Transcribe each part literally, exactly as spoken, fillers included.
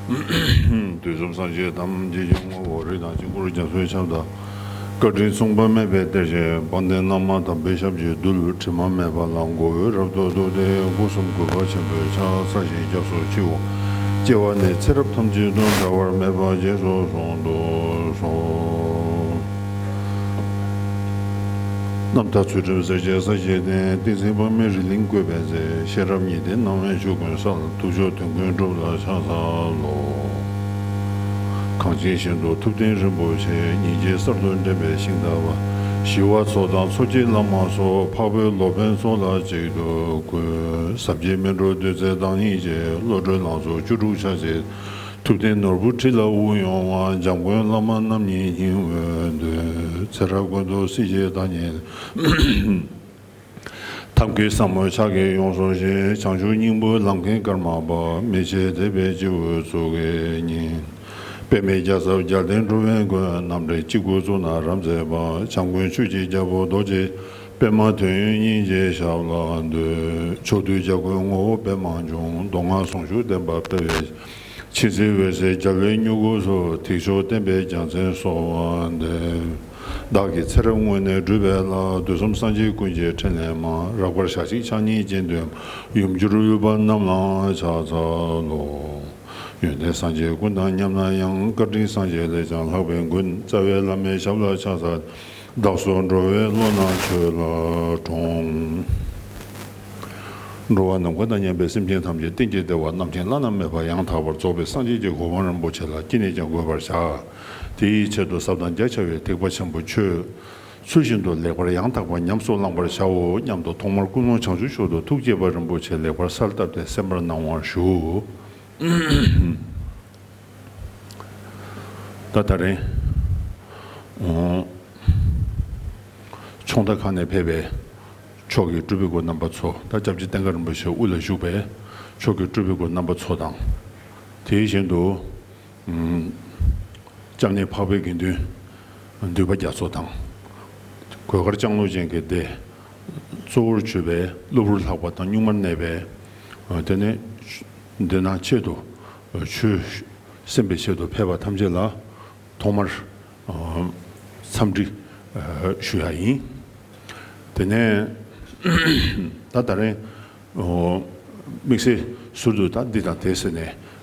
དུས་གསུམ་སངས་རྒྱས་ཐམས་ཅད་ཀྱི་ངོ་བོ་རིགས་དང་དཀྱིལ་འཁོར་རྒྱ་མཚོའི་ཁྱབ་བདག་བཀའ་དྲིན་མཚུངས་པ་མེད་པའི་གཏེར་ཆེན་དཔལ་ལྡན་བླ་མ་དམ་པའི་ཞབས་ཀྱི་རྡུལ་དྲི་མ་མེད་པ་ལ་མགོ་བོས་རབ་ཏུ་གཏུགས་ཏེ་སྒོ་གསུམ་གུས་པ་ཆེན་པོས་ཕྱག་འཚལ་ཞིང་སྐྱབས་སུ་མཆིའོ། སྐྱེ་བ་ནས་ཚེ་རབས་ཐམས་ཅད་དུ་འབྲལ་བ་མེད་པར་རྗེས་སུ་བཟུང་དུ་གསོལ། རྣམ་ཐར་ཚུལ་ཁྲིམས་གསལ་བྱེད་ས་གཞི་རྟེན། ཏིང་འཛིན་དཔག་མེད་རི་གླིང་བཀོད་པའི་ཚེ། ཤེས་རབ་ཉི་ལྡན་སྣང་བས་ཆོས་ཀུན་གསལ། ཐུགས་མཆོག་དོན་ཀུན་གྲུབ་ལ་ཕྱག་འཚལ་ལོ། གངས་ཅན་ཞིང་དུ་ཐུབ་བསྟན་རིན་པོ་ཆེ། སྙིང་རྗེ་གསར་དུ་འདྲེན་པའི་ཤིང་རྟ་བ། ཞི་བ་འཚོ་དང་འཚོ་བྱེད་བླ་མ་སོགས། འཕགས་པའི་སློབ་དཔོན་ཚོགས་ལ་གཅིག་ཏུ་གུས། ཟབ་རྒྱས་སྨིན་གྲོལ་བདུད་རྩིའི་བདག་ཉིད་ཀྱི། བློ་གྲོས་ལང་ཚོ་བཅུ་དྲུག་ཆ་བྱད། ཐུབ་བསྟན་ནོར་བུ་ཁྲི་ལ་དབུ་གཡོ་བ། འཇམ་མགོན་བླ་མ་རྣམ་གཉིས་སྙིང་དབུས་སྡོད། ཚེ་རབས་ཀུན་ཏུ་སྲིད་ཞིའི་བདག་ཉིད། ཐབས་མཁས་ཟབ་མོའི་ཕྱག་གིས་ཡོངས་སུ་བཞེས། བྱང་ཆུབ་སྙིང་པོའི་ལམ་མཁན་ཀརྨ་པ། མི་ཕྱེད་དད་པས་སྤྱི་བོས་གཙུག་གི་ཉིད། དཔེ་མེད་རྒྱལ་ཚབ་རྒྱལ་བསྟན་འགྲོ་བའི་མགོན། རྣམ་འདྲེན་སྤྱི་བོས་གཙུག་ན་རབ་མཛད་པ། བྱམས་མགོན་ཆོས་ཀྱི་རྒྱལ་པོ་རྡོ་རྗེ། པདྨ་དོན་ཡོད་སྙིང་རྗེའི་ཞབས་ལ་འདུད། ཕྱོགས་དུས་འཇའ་གུར་ངོ་བོ་པདྨ་འབྱུང་། མདོ་སྔགས་ཟུང་འཇུག་བསྟན་པ་སྤེལ་བའི། མཁྱེན་བརྩེའི་འོད་ཟེར་རྒྱལ་བའི་མྱུ་གུ་སོགས། ཐེག་མཆོག་བསྟན་པའི་རྒྱལ་མཚན་གསོལ་བ་འདེབས། བདག་གི་ཚེ་རབས་སྔོན་ནས་བསྒྲུབས་པའི་ལྷ། དུས་གསུམ་སངས་རྒྱས་ཀུན་གྱི་ཕྲིན་ལས་མ། རགས་པར་ཞལ་གཅིག་ཕྱག་གཉིས་སྤྱན་འདུས་མ། ཡུམ་གྱུར་ཡུལ་པ་རྣམས་ལ་ཕྱག་འཚལ་ལོ། ཡོན་ཏན་སངས་རྒྱས་ཀུན་དང་མཉམ་ན་ཡང་། བཀའ་དྲིན་སངས་རྒྱས་ལས་ཀྱང་ལྷག་པའི་མགོན། རྩ་བའི་བླ་མའི་ཞབས་ལ་ཕྱག་འཚལ། བདག་སོགས་འགྲོ་བའི་བློ་སྣ་ཆོས་ལ་དྲངས། འགྲོ་བ་ནམ་མཁའ་དང་མཉམ་པའི་སེམས་ཅན་ཐམས་ཅད་གཏན་གྱི་བདེ་བ་རྣམ་མཁྱེན་བླ་ན་མེད་པ་ཡང་དག་པར་རྫོགས་པའི་སངས་རྒྱས་ཀྱི་གོ་འཕང་རིན་པོ་ཆེ་ལ་ཅི་ནས་ཀྱང་འགོད་པར་བྱ། དེའི་ཆེད་དུ་ཟབ་དང་རྒྱ་ཆེ་བའི་ཐེག་པ་ཆེན་པོ་ཆོས་ཚུལ་བཞིན་དུ་ལེགས་པར་ཡང་དག་པར་ཉམས་སུ་བླང་བར་བྱའོ་སྙམ་དུ་ཐོག་མར་ཀུན་སློང་བྱང་ཆུབ་མཆོག་ཏུ་ཐུགས་བསྐྱེད་པ་རིན་པོ་ཆེ་ལེགས་པར་གསལ་བཏབ་སྟེ་གསན་པར་གནང་བར་ཞུ། ད་ད་རེས། ཨོ། ཕྱོགས་མཐའ་ཁག་ནས་ཕེབས་པའི་མཆོག་གི་སྤྲུལ་པའི་སྐུ་རྣམ་པ་ཚོ། ད་སྐྱབས་རྗེ་བསྟན་དགའ་རིན་པོ་ཆེ་དབུ་ལ་བཞུགས་པའི་མཆོག་གི་སྤྲུལ་པའི་སྐུ་རྣམ་པ་ཚོ་དང་། དེ་བཞིན་དུ། ཨུམ། སྐྱབས་གནས་འཕགས་པའི་དགེ་འདུན་འདུས་པ་རྒྱ་མཚོ་དང་། གོས་དཀར་ལྕང་ལོ་ཅན་གྱི་སྡེ། གཙོ་བོར་གྱུར་པའི་གློ་བུར་ལྷག་པ་དང་གཉུག་མར་གནས་པའི། ཨ། དེ་ནས་འདི་ན་ཆེད་དུ་ཆོས་གསན་པའི་ཆེད་དུ་ཕེབས་པ་ཐམས་ཅད་ལ་ཐོག་མར། ཨ། འཚམས་འདྲི། ཨ། ཞུ་ཡ་ཡིན། དེ་ནས་ད་ད་རེས། ཨོ། དམིགས་བསལ་ཟུར་དུ་ད་འདི་དང་དེ་ཟེར་ནས་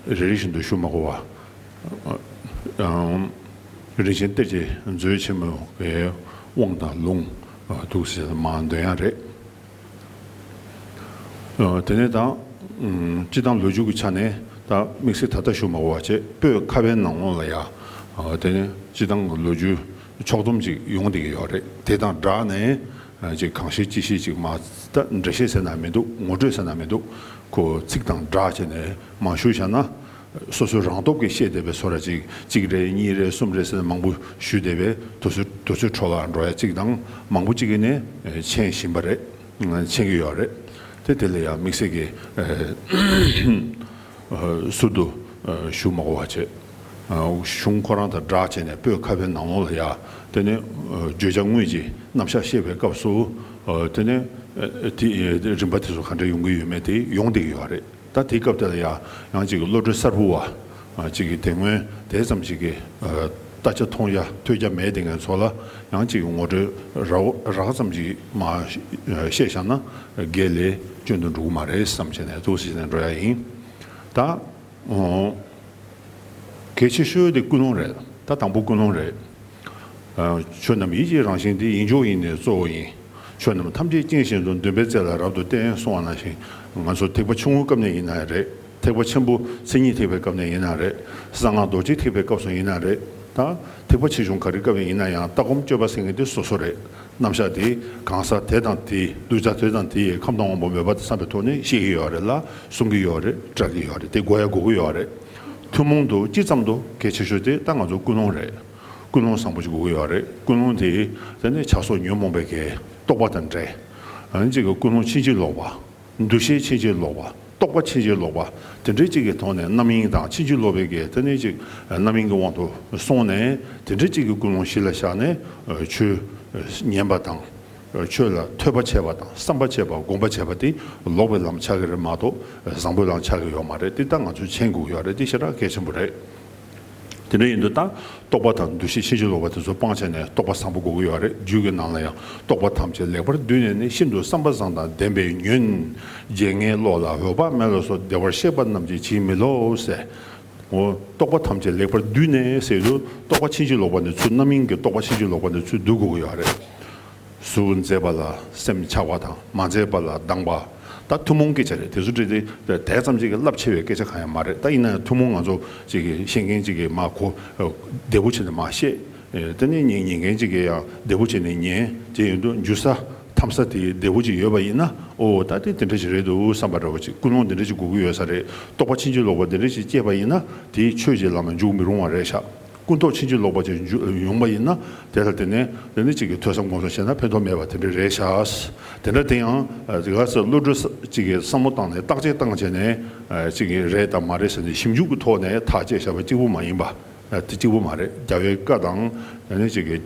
རེ་རེ་བཞིན་དུ་ཞུ་མ་དགོས་པ། ཨང་། རིན་ཆེན་གཏེར་གྱི་མཛོད་ཆེན་མོ་གི་དབང་དང་ལུང་། ཨ། འདུག་ཟེར་མར་འདོན་ཡ་རེད། ཨ། དེ་ནས་ད། ཨུམ། སྤྱི་བཏང་ལོ་རྒྱུས་ཀྱི་ཆ་ནས་ད་དམིགས་བསལ་ད་ལྟ་ཞུ་མ་དགོས་པ་བྱས་པོད་ཁ་པའི་ནང་ལོགས་ལ་ཡ། ཨ། དེ་ནས་སྤྱི་བཏང་གི་ལོ་རྒྱུས་ཕྱོགས་བསྡོམས་ཅིག་ཡོང་བསྡད་ཀྱི་ཡོད་རེད། དེ་དང་སྦྲགས་ནས། ཨ། ཅིག་གང་ཤེས་ཅི་ཤེས་ཅིག་མ། ད་འགྲེལ་བཤད་ཟེར་ན་མི་འདུག་ངོ་སྤྲོད་ཟེར་ན་མི་འདུག་ཁོ་ཚིག་དང་སྦྲགས་བྱས་ནས་མར་ཞུས་བཞག་ན། སོ་སོའི་རང་སྟོབས་ཀྱིས་ཤེས་བསྡད་པའི་བཟོ་འདྲ་ཅིག་གཅིག་རེད། གཉིས་རེད། གསུམ་རེད་ཟེར་ནས་མང་པོ་ཞུས་བསྡད་པས་དུས་ཚོད་དུས་ཚོད་འཕྲོ་བརླག་འགྲོ་ཡ་གཅིག་དང་མང་པོ་གཅིག་གིས་ནས་མཁྱེན་བཞིན་པ་རེད། མཁྱེན་གྱི་ཡོད་རེད། དེ་དེ་ལ་ཡང་དམིགས་བསལ་གྱི། ཨ། ཟུར་དུ། ཨ། ཞུ་མ་དགོས་པ་བྱས། ཨ། གཞུང་ཁོ་རང་དང་སྦྲགས་བྱས་ནས་པོད་ཁ་པའི་ནང་ལོགས་ལ་ཡ། དེ་ནས། ཨ། བརྗོད་བྱ་དངོས་ཀྱི་རྣམ་གཞག་བཤད་པའི་སྐབས་སུ། ཨ། དེ་ནས། ཨ། དེ། ཨ། རིམ་པ་དེ་ཚོ་ག་འདྲ་ཡོང་གི་ཡོད་མེད་དེ་ཡོང་བསྡད་ཀྱི་ཡོད་རེད། ད་དེའི་སྐབས་དེ་ལ་ཡ། ཡང་ཅིག་གི་བློ་གྲོས་གསར་པ་བ། ཨ། ཅིག་གི་དེ་སྔོན་དེ་ཙམ་ཞིག་གི། ཨ། ལྟ་ཆ་མཐོང་ཡ་ཐོས་རྒྱ་མེད་དེ་ངན་ཚོ་ལ་ཡང་ཅིག་གི་ངོ་སྤྲོད་རགས་རགས་ཙམ་ཞིག་མར་བཤད་བཞག་ན་དགེ་ལས་སྐྱོན་དུ་འགྲོ་གི་མ་རེད་བསམ་བྱས་ནས་འདུག་སེ་བྱས་ནས་འགྲོ་ཡ་ཡིན། ད། ཨོ། གལ་ཆེ་ཤོས་དེ་ཀུན་སློང་རེད། ད་དང་པོ་ཀུན་སློང་རེད། ཨ། ཆོས་རྣམས་ཡིད་ཀྱི་རང་བཞིན་ཏེ། ཡིད་འཇོག་ཡིད་ནི་གཙོ་བོ་ཡིན། ཆོས་རྣམས་ཐམས་ཅད་རྐྱེན་བཞིན་དུ། འདུན་པའི་རྩེ་ལ་རབ་ཏུ་བརྟེན། གསུངས་པ་ནང་བཞིན་ང་ཚོ་ཐེག་པ་ཆུང་ངུའི་སྐབས་ནས་ཡིན་ན་རེད། ཐེག་པ་ཆེན་པོ་མཚན་ཉིད་ཐེག་པའི་སྐབས་ནས་ཡིན་ན་རེད། གསང་སྔགས་རྡོ་རྗེ་ཐེག་པའི་སྐབས་སུ་ཡིན་ན་རེད། ད་ཐེག་པ་ཆེ་ཆུང་ག་རེ་སྐབས་ཡིན་ན་ཡང་ལྟ་སྒོམ་སྤྱོད་པ་ཟེར་མཁན་དེ་སོ་སོ་རེད། རྣམ་གཞག་དེ་གང་ཟག་དེ་དང་དེའི་གདུལ་བྱ་དེ་དང་དེ་ཡི་ཁམས་དང་དབང་པོ་མོས་པ་དང་འཚམས་པའི་ཐོག་ནས་བཤད་ཀྱི་ཡོད་རེད་ལ་གསུང་གི་ཡོད་རེད། བཀྲལ་གྱི་ཡོད་རེད། དེ་དགོས་ཡ་དགོས་ཀྱི་ཡོད་རེད། ཐུན་མོང་དུ་སྤྱི་ཙམ་དུ་གལ་ཆེ་ཤོས་དེ་ད་ང་ཚོ་ཀུན་སློང་རེད། ཀུན་སློང་བཟང་པོ་ཞིག་དགོས་ཀྱི་ཡོད་རེད། ཀུན་སློང་དེ་དེ་ནས་བྱ་སོགས་ཉོན་མོངས་པའི་གི་རྟོག་པ་དང་བྲལ། ཨ་ནི་གཅིག་གི་ཀུན་སློང་ཕྱིན་ཅི་ལོག་པ། འདུ་ཤེས་ཕྱིན་ཅི་ལོག་པ། རྟོག་པ་ཕྱིན་ཅི་ལོག་པ། དེ་འདྲའི་གཅིག་གི་ཐོག་ནས་རྣམ་གཡེང་དང་ཕྱིན་ཅི་ལོག་པའི་གི་དེ་ནས་གཅིག་རྣམ་གཡེང་གི་དབང་དུ་སོང་ནས་དེ་འདྲའི་གཅིག་གི་ཀུན་སློང་གཞི་ལ་བཞག་ནས་ཆོས་ཉན་པ་དང་། ཆོས་ལ་ཐོས་པ་བྱས་པ་དང་བསམ་པ་བྱས་པ་སྒོམ་པ་བྱས་པ་དེ་ལོག་པའི་ལམ་ཆགས་ཀྱི་རེད་མ་གཏོགས་བཟང་པོའི་ལམ་ཆགས་ཀྱི་ཡོད་མ་རེད། དེ་ད་ང་ཚོས་མཁྱེན་དགོས་ཀྱི་ཡོད་རེད། དེ་ཞེ་དྲག་གལ་ཆེན་པོ་རེད། དེ་འདྲ་ཡིན་དུས་ད་རྟོག་པ་དང་འདུ་ཤེས་ཕྱིན་ཅི་ལོག་པ་དེ་ཚོ་སྤང་བྱས་ནས་རྟོག་པ་བཟང་པོ་དགོས་ཀྱི་ཡོད་རེད། རྒྱུད་ཀྱི་ནང་ལ་ཡང་རྟོག་པ་ཐམས་ཅད་ལེགས་པར་བསྡུས་ནས་ནི་ཤིན་ཏུ་བསམ་པ་བཟང་དང་ལྡན་པའི་ཉོན། བརྗེད་ངས་བློ་ལ་འོད་དཔག་མེད་ལ་སོགས་བདེ་བར་གཤེགས་པ་རྣམས་ཀྱིས་བྱིན་མི་ལོག་ཟེར། འོ། རྟོག་པ་ཐམས་ཅད་ལེགས་པར་བསྡུས་ནས་ཟེར་དུས་རྟོག་པ་ཕྱིན་ཅི་ལོག་པ་ནས་ཚུར་རྣམ་སྨིན་གྱི་རྟོག་པ་ཕྱིན་ཅི་ལོག་པ་ནས་ཚུར་བསྡུ་དགོས་ཀྱི་ཡོད་རེད། གཟུགས་མཛེས་པ་ལ་སེམས་ཆགས་པ་དང་མ་མཛེས་པ་ལ་སྡང་བ། ད་ཐུན་མོང་སྐད་ཆ་རེད། དེ་ཚོ་བྲིས་ཏེ་དེ་ཙམ་ཅིག་གི་རླབས་ཆེ་བའི་སྐད་ཆ་གང་ཡང་མ་རེད། ད་ཡིན་ན་ཡང་ཐུན་མོང་ང་ཚོ་ཅིག་གི་ཤེས་མཁན་ཅིག་གིས་མ་གོ་བདེ་པོ་བྱས་ནས་མ་བཤད། དེ་ནས་ཉན་ཉན་མཁན་ཅིག་གིས་ཡང་བདེ་པོ་བྱས་ནས་ཉན། དེ་ཡིན་དུས་འཇུ་ས་འཐམ་ས་དེ་བདེ་པོ་ཅིག་ཡོད་པ་ཡིན་ན། ཨོ། ད་དེ་དེ་འདྲ་ཅིག་རེད་འདུག་བསམ་པ་འདྲ་བོ་ཅིག་ཀུན་སློང་དེ་འདྲ་ཅིག་དགོས་ཀྱི་ཡོད་ས་རེད། རྟོག་པ་ཕྱིན་ཅི་ལོག་པ་དེ་འདྲ་ཅིག་སྐྱེས་པ་ཡིན་ན་དེ་ཆོས་ཀྱི་ལམ་ལ་འཇུག་མི་རུང་བ་རེད་ཤག་ཀུན་རྟོག་ཕྱིན་ཅི་ལོག་པ་ཅིག་འཇུ་ཡོང་བ་ཡིན་ན་དེ་ལ་དེ་ནས་དེ་ནས་ཅིག་གི་ཐོས་བསམ་སྒོམ་གསུམ་བྱས་ན་ཕན་ཐོགས་མེད་པ་དེ་འདྲ་རེད་ཤག་དེ་འདྲ་དེ་ཡང་དེ་ག་ས་བློ་གྲོས་ཅིག་གི་བསམ་བློ་བཏང་ནས་བརྟག་དཔྱད་བཏང་བྱས་ནས་ཅིག་གི་རེད་དང་མ་རེད་ཟེར་ནས་ཞིབ་འཇུག་གི་ཐོག་ནས་ཐག་བཅད་བཞག་པ་གཅིག་པུ་མ་ཡིན་པ། དེ་གཅིག་པུ་མ་རེད། རྒྱལ་བའི་བཀའ་དང་། ཡང་ན་ཅིག་གི་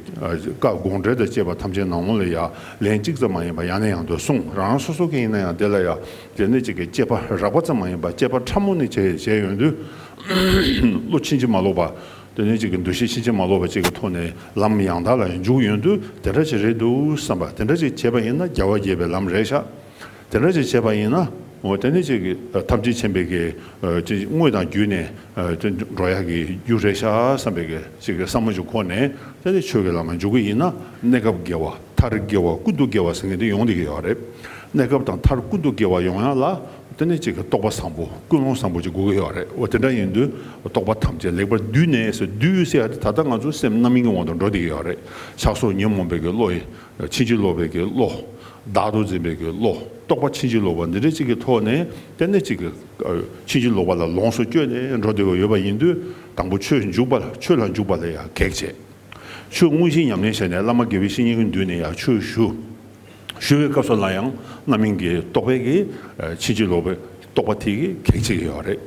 བཀའ་དགོངས་འགྲེལ་དང་བཅས་པ་ཐམས་ཅད་ནང་ལོགས་ལ་ཡང་ལན་གཅིག་ཙམ་མ་ཡིན་པ་ཡང་ནས་ཡང་དུ་གསུངས། རང་རང་སོ་སོ་གི་ཡིན་ན་ཡང་དེ་ལ་ཡང་དེ་ནས་ཅིག་གི་དཔྱད་པ་རགས་པ་ཙམ་མ་ཡིན་པ་དཔྱད་པ་ཕྲ་མོ་ནས་བྱས་བྱས་ཡོང་དུས། བློ་ཕྱིན་ཅི་མ་ལོག་པ། དེ་ནས་ཅིག་གི་འདུ་ཤེས་ཕྱིན་ཅི་མ་ལོག་པ་ཅིག་གི་ཐོག་ནས་ལམ་ཡང་དག་ལ་འཇུག་ཡོང་དུས་དེ་འདྲ་ཅིག་རེད་འདུག་བསམ་པ་དེ་འདྲ་ཅིག་བྱས་པ་ཡིན་ན་རྒྱལ་བ་དགྱེས་པའི་ལམ་རེད་ཤག་དེ་འདྲ་ཅིག་བྱས་པ་ཡིན་ན། འོ། དེ་ནི་ཅིག་གི་ཐམས་ཅད་མཁྱེན་པའི་གི་ཅིག་དངོས་དང་བརྒྱུད་ནས་ཅིག་འགྲོ་ཡག་གི་རྒྱུ་རེད་ཤག་བསམ་པའི་གི་ཅིག་གི་བསམ་བློ་ཅིག་འཁོར་ནས་དེ་ནི་ཆོས་ཀྱི་ལམ་ལ་འཇུག་གི་ཡིན་ན་གནས་སྐབས་དགེ་བ་མཐར་དགེ་བ་ཀུན་ཏུ་དགེ་བ་ཟེར་མཁན་དེ་ཡོང་བསྡད་ཀྱི་ཡོད་རེད། གནས་སྐབས་དང་མཐར་ཀུན་ཏུ་དགེ་བ་ཡོང་ཡག་ལ་དེ་ནི་ཅིག་གི་རྟོགས་པ་བཟང་པོ་ཀུན་སློང་བཟང་པོ་ཅིག་དགོས་ཀྱི་ཡོད་རེད། འོ། དེ་འདྲ་ཡིན་དུས་རྟོགས་པ་ཐམས་ཅད་ལེགས་པར་བསྡུས་ནས་ཟེར། བསྡུས་ཟེར་ཡག་དེ་ད་ལྟ་ང་ཚོ་སེམས་རྣམ་སྨིན་གྱི་དབང་དུ་འགྲོ་བསྡད་ཀྱི་ཡོད་རེད། ཆགས་སོགས་ཉོན་མོངས་པའི་གི་བློ་ཡི། ཕྱིན་ཅི་ལོག་པའི་གི་བློ། བདག་ཏུ་འཛིན་པའི་གི་བློ། རྟོག་པ་ཕྱིན་ཅི་ལོག་པ་འདི་འདྲ་ཅིག་གི་ཐོག་ནས་དེ་ནས་ཅིག་གི་ཕྱིན་ཅི་ལོག་པ་ལ་ལོངས་སུ་སྤྱོད་ནས་འགྲོ་བསྡད་ཀྱི་ཡོད་པ་ཡིན་དུས། དང་པོ་ཆོས་འཇུག་པ་ལ་ཆོས་ལ་འཇུག་པ་ལ་ཡང་གེགས་བྱེད། ཆོས་དངོས་གཞི་ཉམས་ལེན་བྱས་ནས་བླ་མ་དགེ་བའི་བཤེས་གཉེན་གྱི་མདུན་ནས་ཡང་ཆོས་ཞུ། ཞུ་བའི་སྐབས་སུ་ལ་ཡང་རྣམ་སྨིན་གྱི་རྟོག་པའི་གི་ཕྱིན་ཅི་ལོག་པའི་རྟོག་པ་དེ་གིས་གེགས་བྱེད་ཀྱི་ཡོད་རེད།